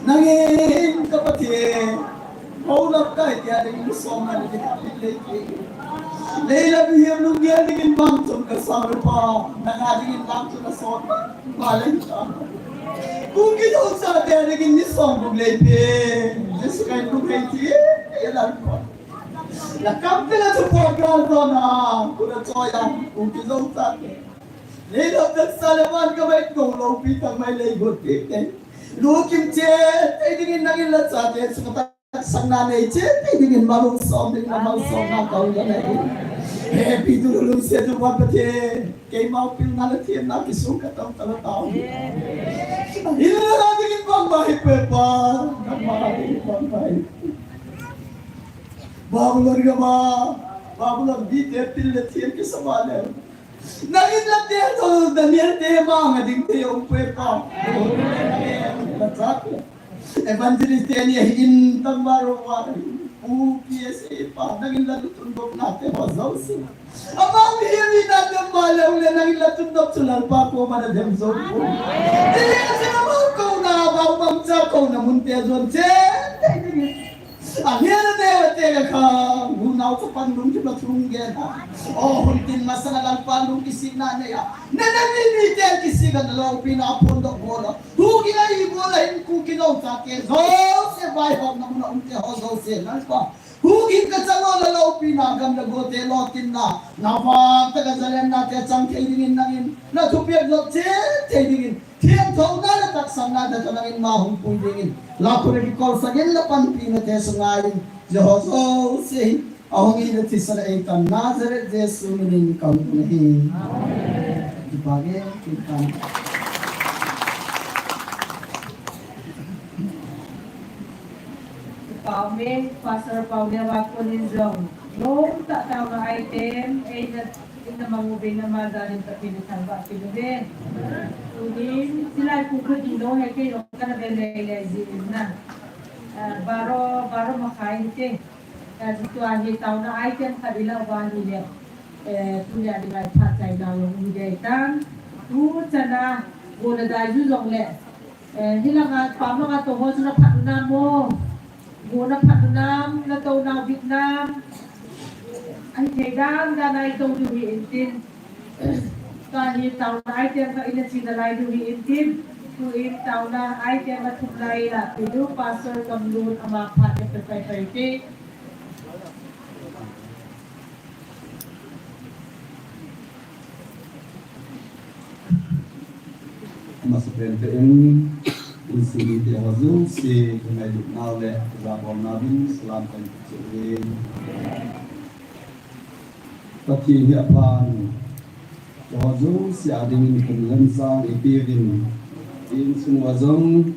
Nangin ka Pathen, hou lam kai tia ding in som na ding in lei ti. Lei la bi hiam nung dia ding in bang chom ka sa ru pa, na ka ding in bang chom ka sa pa, ba lei ta. Kum ki dong sa tia ding in ni som buk lei pe. Jesu kai buk lei ti, ya la pa. La kam te la chu pa ka do na, ku na cho ya, kum ki dong sa te. Lei la ta sa le man ka mai ko lo pi ta mai lei go te te. Lu kim che, te ding in nangin la cha te, su ka ta Sang na nei che, te ding in malung som ding na malung som na kau ya nei. He pi tu lung se tu pa Pathen. Keima pil na la thiem na ki sung ka tau ta la tau. Hi la la ding in bang ba hi pe pa. Bang ba ding in bang ba hi. Babylon ga ma. Babylon bi te pil le thiem ki sa ba le. Nangin la te to Daniel te ma nga ding te um pe pa. La cha. Evangelist te ni ahin tangval ro va, Pu P S A pa, nangin la lutun dop na te ho jouse. Amang hi mi na dem ma le le nangin la tun dop chu Lalpa koma na dem jou pu. Ti le chu na ma ko na ba bang cha ko na mun te jon che. Ahin na te te ka kha, gu nau chu pan lung ki pa chung ge na. O hun tin masang Lalpa lung ki si na ne ya. Na na ni ni te ki si ga na lo pi na pon do bo lo. Hu ki la i bo la in ku ki lo ta ke zo se bai hok na mun um te ho zo se na pa. Hu ki ka cha lo la lo pi na gam la go te lo tin na. Na va ta ka zalen na te chang thei ding in nangin. Na thu pek lo che thei ding in. Thiam tho na la tak sang na ta to nangin ma hung pui ding in. La ku re ki kol sa gen la pan pi na te su ngai in. Je ho zo se. Ahung in a thisa le ei tan Nazareth Jesu min in ka hung na hi. Kipa ge, kipa. Pau me, Pastor Pau me wa ko nin jong. Nom ta ta ma ai tem, ei na, in na mangu be na ma da nin ta pin thang ba pin be. Unin, silai ku ku ding do he ke yo ka na be le le ji na. Ah, baro, baro ma khai te. Eh, tua hi taona item khat ila uva hi le, eh, tunia dinga phat chai na long hi dei tan. Tu chana, gona dai ju jong le. Eh, hilanga pamanga to ho chuna phat nam mo. Gona phat nam, na to na Vietnam. Ai thei dan dan ai to du hi in tin. Tua hi taona item ka ina china lai du hi in tin. Tu in taona item a thum lai la. Tu du Pastor Kamlun ama phat e pe pe pe te. Masa pen te in, in sini te ho jouse, ka ngailut nau le, ka jabol nau din, salam kan kichih in. Pathen hi aphan, ho jouse a dingin kum lam sang eipeh uvin, insung uva jong,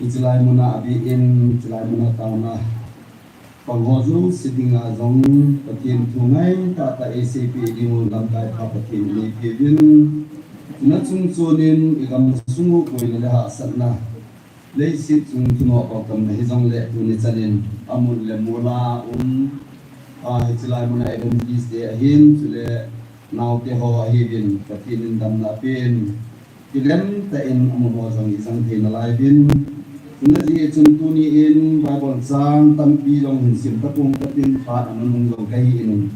hiche lai muna abih in, hiche lai muna taona pang ho jouse dinga jong, Pathen thu ngai tah tah eiseipeh ding u lamkai pha Pathen in eipeh uvin, na chung chon in, i gamsung u boina le hahsatna, leiset chung thunoh pau tamna hijongle tuni chan in amun le mol a um, a, hiche lai muna evangelist te ahin, chule naote ho ahiuvin, Pathen in damna apen, kilem tah in amun ho jong ijang thei nalai uvin, Hijeh chun tuni in Bible chang tampi jong hin sim tapong katin phat ana nung jong kahi in.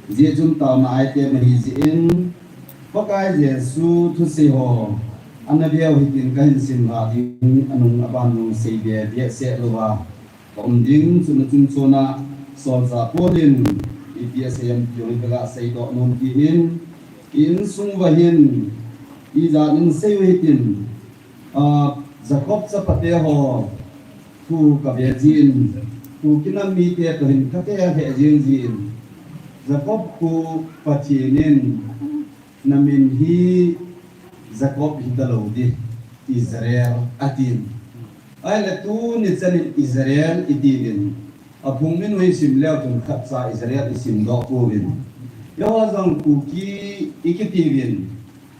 Hijeh chun taona aitep nahi jeh in Pakai Jesu thusei ho ana veu hitin kahin sim lha ding, anung aban nung seibe behseh louva ka um ding. Chuna chungchona solchah Paul in ipi asei em ti jong kaga seidoh nom kit in, i insung uva hin ijat in sei u hitin, ah, Jacob chapate ho thu kave jin, Kuki nam mite toh hin kate lheh jing jin, Jacob khu Pathen in, namin hi Jacob hitalou ding, Israel atin. Ahile tuni chan in Israel itiuvin, aphung min u hi sim leu chun khatcha Israel isimdoh pouvin. Eiho jong Kuki ikitiuvin,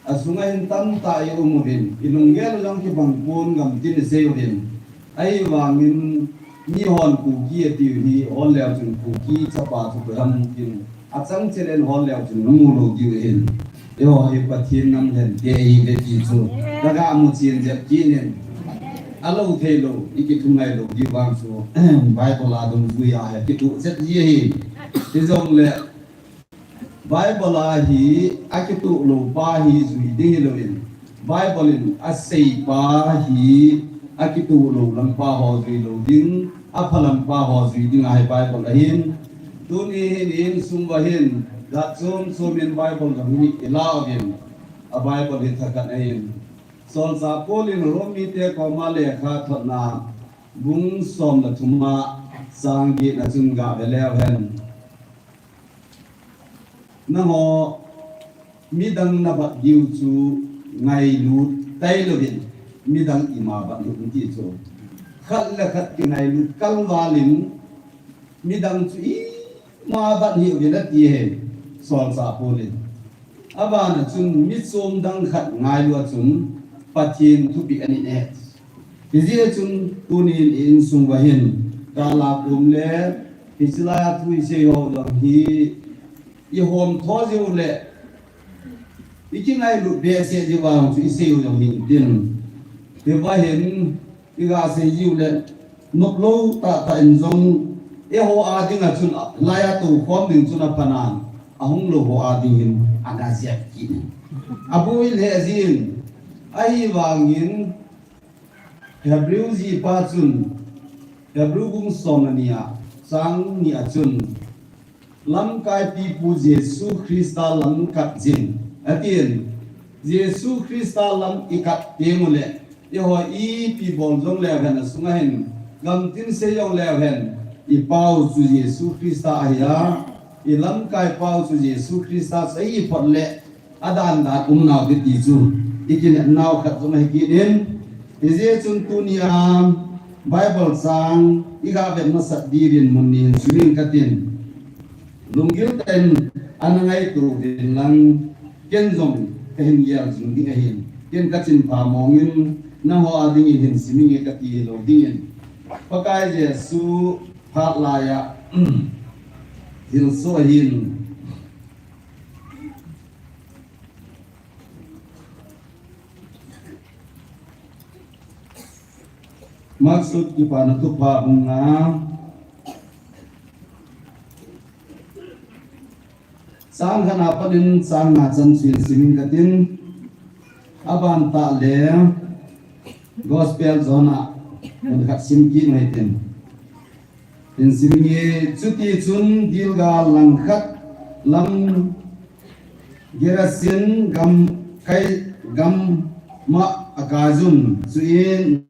asunga hin tamtah i um uvin, ilunggel u jong kibang pon, gamtin isei uvin. Ahivangin mihon Kuki atiu hi hol leu chun Kuki chapa chu koi ham tin, achang cheh le hol leu chun amu lou diu ahin. Eiho hi Pathen nam lhente ihiuve ti chu kaga mu chen jep kit in, alou theilou, ikithu ngailou diu vang chu Bible a dungjui a hi kituh jep ji ahi. Hijongle Bible a hi akituh lou pa hi jui ding hilouvin, Bible in asei pa hi akituh lou lam pa ho jui lou ding, apha lam pa ho jui ding ahi Bible ahin. Tuni hin insung uva hin jat chom chom in Bible jong hi ila uvin, a Bible hi thakhat ahin. Solchah Paul in Rom mite koma lekha thotna bung som le thum a chang get na chun gave leu hen. Nangho midang nabat diu chu ngailut tailouvin, midang ima bat diu ti chu. Khat le khat kingailut kalval in, midang chu ima bat hih uvin ati ahi, solchah Paul in. Abana chun michom dang khat ngailu a chun Pathen thupeh ahin e. Hijeh chun tunin i insung uva hin, kala kum le, hiche laiya thu isei ho jong hi, ihom tho jiu le, ikingailut behseh jiu vang chu isei u jong hin tin. Hiva hin, iga sei jiu le, noplou tahtah in jong, eiho a dinga chun, laiya tou khom ding chun aphanan, ahung lou ho a ding hin, ana jep kit in. Aboi lheh jin, ahivangin, Hebrew jipa chun, Hebrew bung som le ni a, chang ni a chun, Lamkai pipu Jesu Christa lam kat jing, atin. Jesu Christa lam ikat teng uleh, eiho ipi bol jong leu hen, asunga hin gamtin sei jong leu hen, ipau chu Jesu Christa ahi a, ilamkai pau chu Jesu Christa chu ahi phot leh, adan dan um nau te ti chu ikinep nau khat jong ahi kit in, hijeh chun tuni a Bible chang iga vet masat diuvin mun ni hin suning katin, lunggil tah in ana ngaito uvin lang, ken jong kahin gel jing ding ahin, ken kachin pha mong in nangho a dingin hin sim inge kati hilou dingin, Pakai Jesu phat laiya thilsoh ahin. Mark sut Kipana Thupha bung nga, chang khat na pat in chang nga chan chu hin sim inge katin, aban tah le Gospel John a mun khat sim kit inge tin. Hin sim inge, chuti chun Gilgal langkhat lam Gerasin gam kai, gam ma akai jun, chuin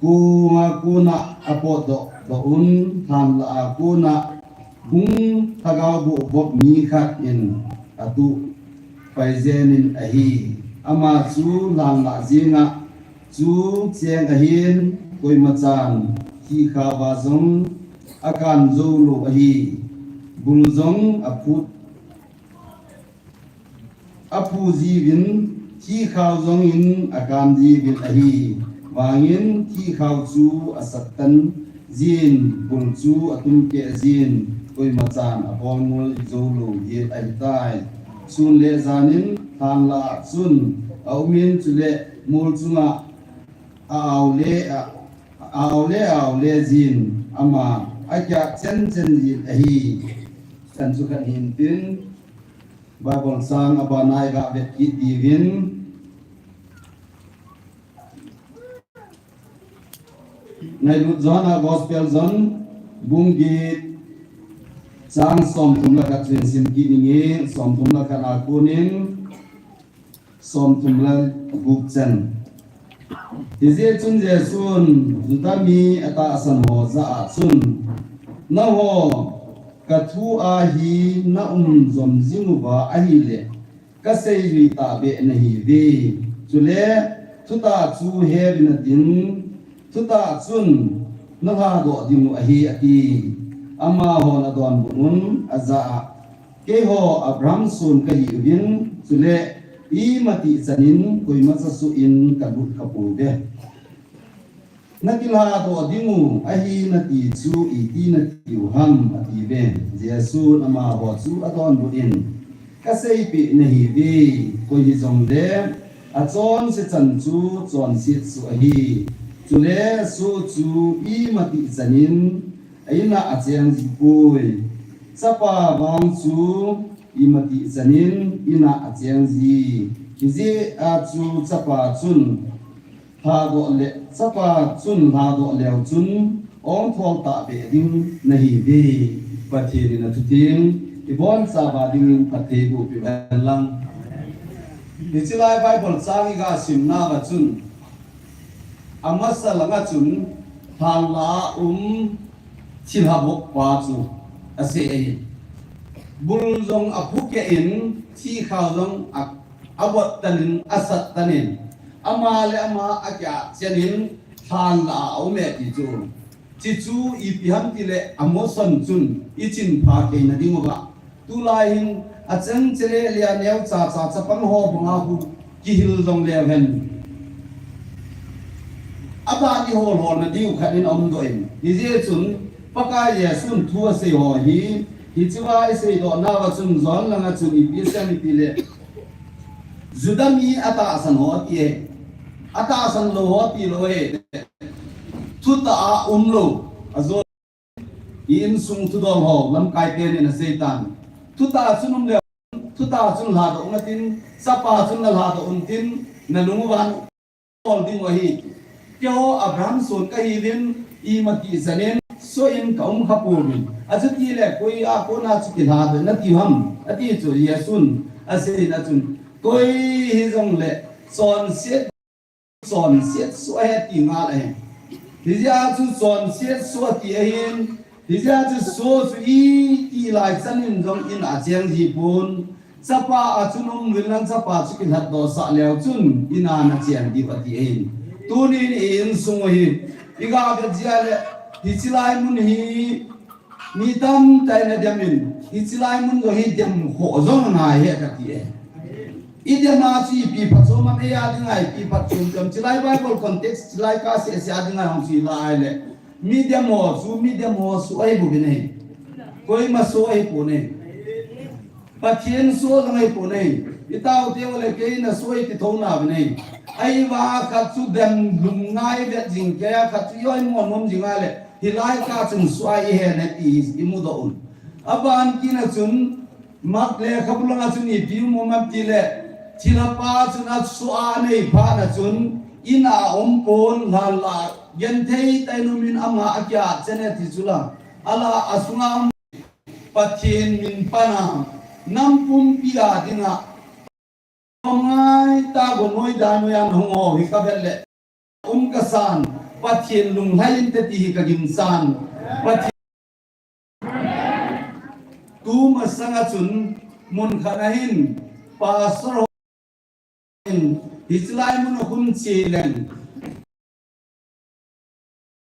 kong a kona apot doh, doh un, lhan lah a kona hung lhagao bohbop mi khat in atuh pai jen in ahi. Ama chu lhan lah jeng a chu cheng ahin, koima chan thihkhao a jong akan jou lou ahi. Bul jong aphut, aphu jiuvin, thihkhao jong in akan jiuvin ahi. Vangin thihkhao chu asat tan jin, bul chu atum keh jin, koima chan abol ngol jou lou hi ahitai. Sun le jan in lhan lah a chun aum in, chule mol chunga a-ao le a, a, Aule, aule jin, ama, akia chen chen jin ahi. Chan chu khat hin tin, Bible chang abana iga vet kit diuvin. Ngailut John a Gospel John, bung get, chang somthum le khat chu hin sim kit inge, somthum le khat a konin, somthum le gup chan. Hijeh chun Jesun Juda mi atahsan ho jah a chun, nangho kathu a hi na um jom jing uva ahile, kaseijui tahbeh nahiuve. Chule, thutah chu heuvin atin, thutah chun nalhadoh dingu ahi, ati. Amahon adonbut un ajah a, keiho Abraham son kahiuvin, chule imatih chanin koimacha soh in kalut khapouve. Nakilhadoh dingu ahi nati chu iti natiu ham, atiuve. Jesun amaho chu adonbut in, kaseipeh nahiuve, koi hijongle achonse chan chu chonset soh ahi. Chule soh chu imatih chanin a-in a acheng jipoi. Chapa vang chu imatih chanin in a acheng ji. Hijeh a chu chapa chun lhadoh le, chapa chun lhadoh leu chun ongthol tahbeh ding nahiuve. Pathen in athu theng ibonchauva dingin phatthei boh peh hen lang. Hiche lai Bible chang iga simnauva chun, amasa langa chun lhan lah a um thilha vop pa chu asei ahi. Bul jong aphukeh in, thikhao jong a, avot tanin, asat tanin, ama le ama akiah chenin lhan lah a aume ti chu. Hichu ipi ham tile, amoson chun ichin pha theina dinguva, tulai hin acheng chele le aneo chacha chapang ho banga khu kihil jong leu hen, aban ihol holna diu khat in aumdoh in. Hijeh chun Pakai Jesun thu asei ho hi, hichea iseidoh nauva chun John langa chun ipi asei em itile, Juda mi atahsan ho ati e, atahsan lou ho tilou e, thutah a umlou, ajo i insung thudol ho lamkai tenin aseitan. Thutah chun um leu, thutah chun lhadoh un atin, chapa chun nalhadoh un tin, nalung uva nahol dingu ahi. Keiho Abraham son kahiuvin, imatih chanin soh in kaum khapouvin. Achutile koi a kona chu kilhadoh natiu ham, ati chu Jesun aseina chun, koi hijongle chonset chonset soh ahi ati ngal ahi. Hijeh a chu chonset soh ati ahin, hijeh a chu soh chu iti lai chanin jong in a acheng jipon. Chapa a chun umuvin lang chapa chu kilhatdoh sah leu chun in a nacheng diu ati ahin. Tunin i insung u hi iga vet jeh a le, hiche lai mun hi mi tamtah in ademin, hiche lai mun jong hi dem khoh jong angai e kati e. Idem a chu ipi phatchom ham, eia dinga ipi phatchom ham, hiche lai Bible context, hiche lai kasei seh a dinga hung chu ilai le, mi dem ho chu mi dem ho soh ahi bouvin ahi. Koima soh ahipon ahi. Pathen soh jong ahipon ahi. Itaote ho le keina soh ahi ti thou nauvin ahi. Ahivang khat chu dem lum ngai vet jing kei a, khat chu i-oimo nom jing a le, hilai kah chun soh ahi ihen e ti imudoh un. Aban kit na chun, Mark lekhabu langa chun ipi um em itile, thilha pa chun asoh a anei phat na chun, in a aumpon, lhan lah a genthei tah in umin ama akiah chen e ti chu la, alah a asunga um Pathen min pan a, nam pumpi a dinga ngai tah a gonoi danoi a nahung ho hi kavet le, um kasan, Pathen lunglhai inte ti hi kagingsan. Pathen, tumasang a chun mun khat a hin pastor ho in, hiche lai mun a hung che leng,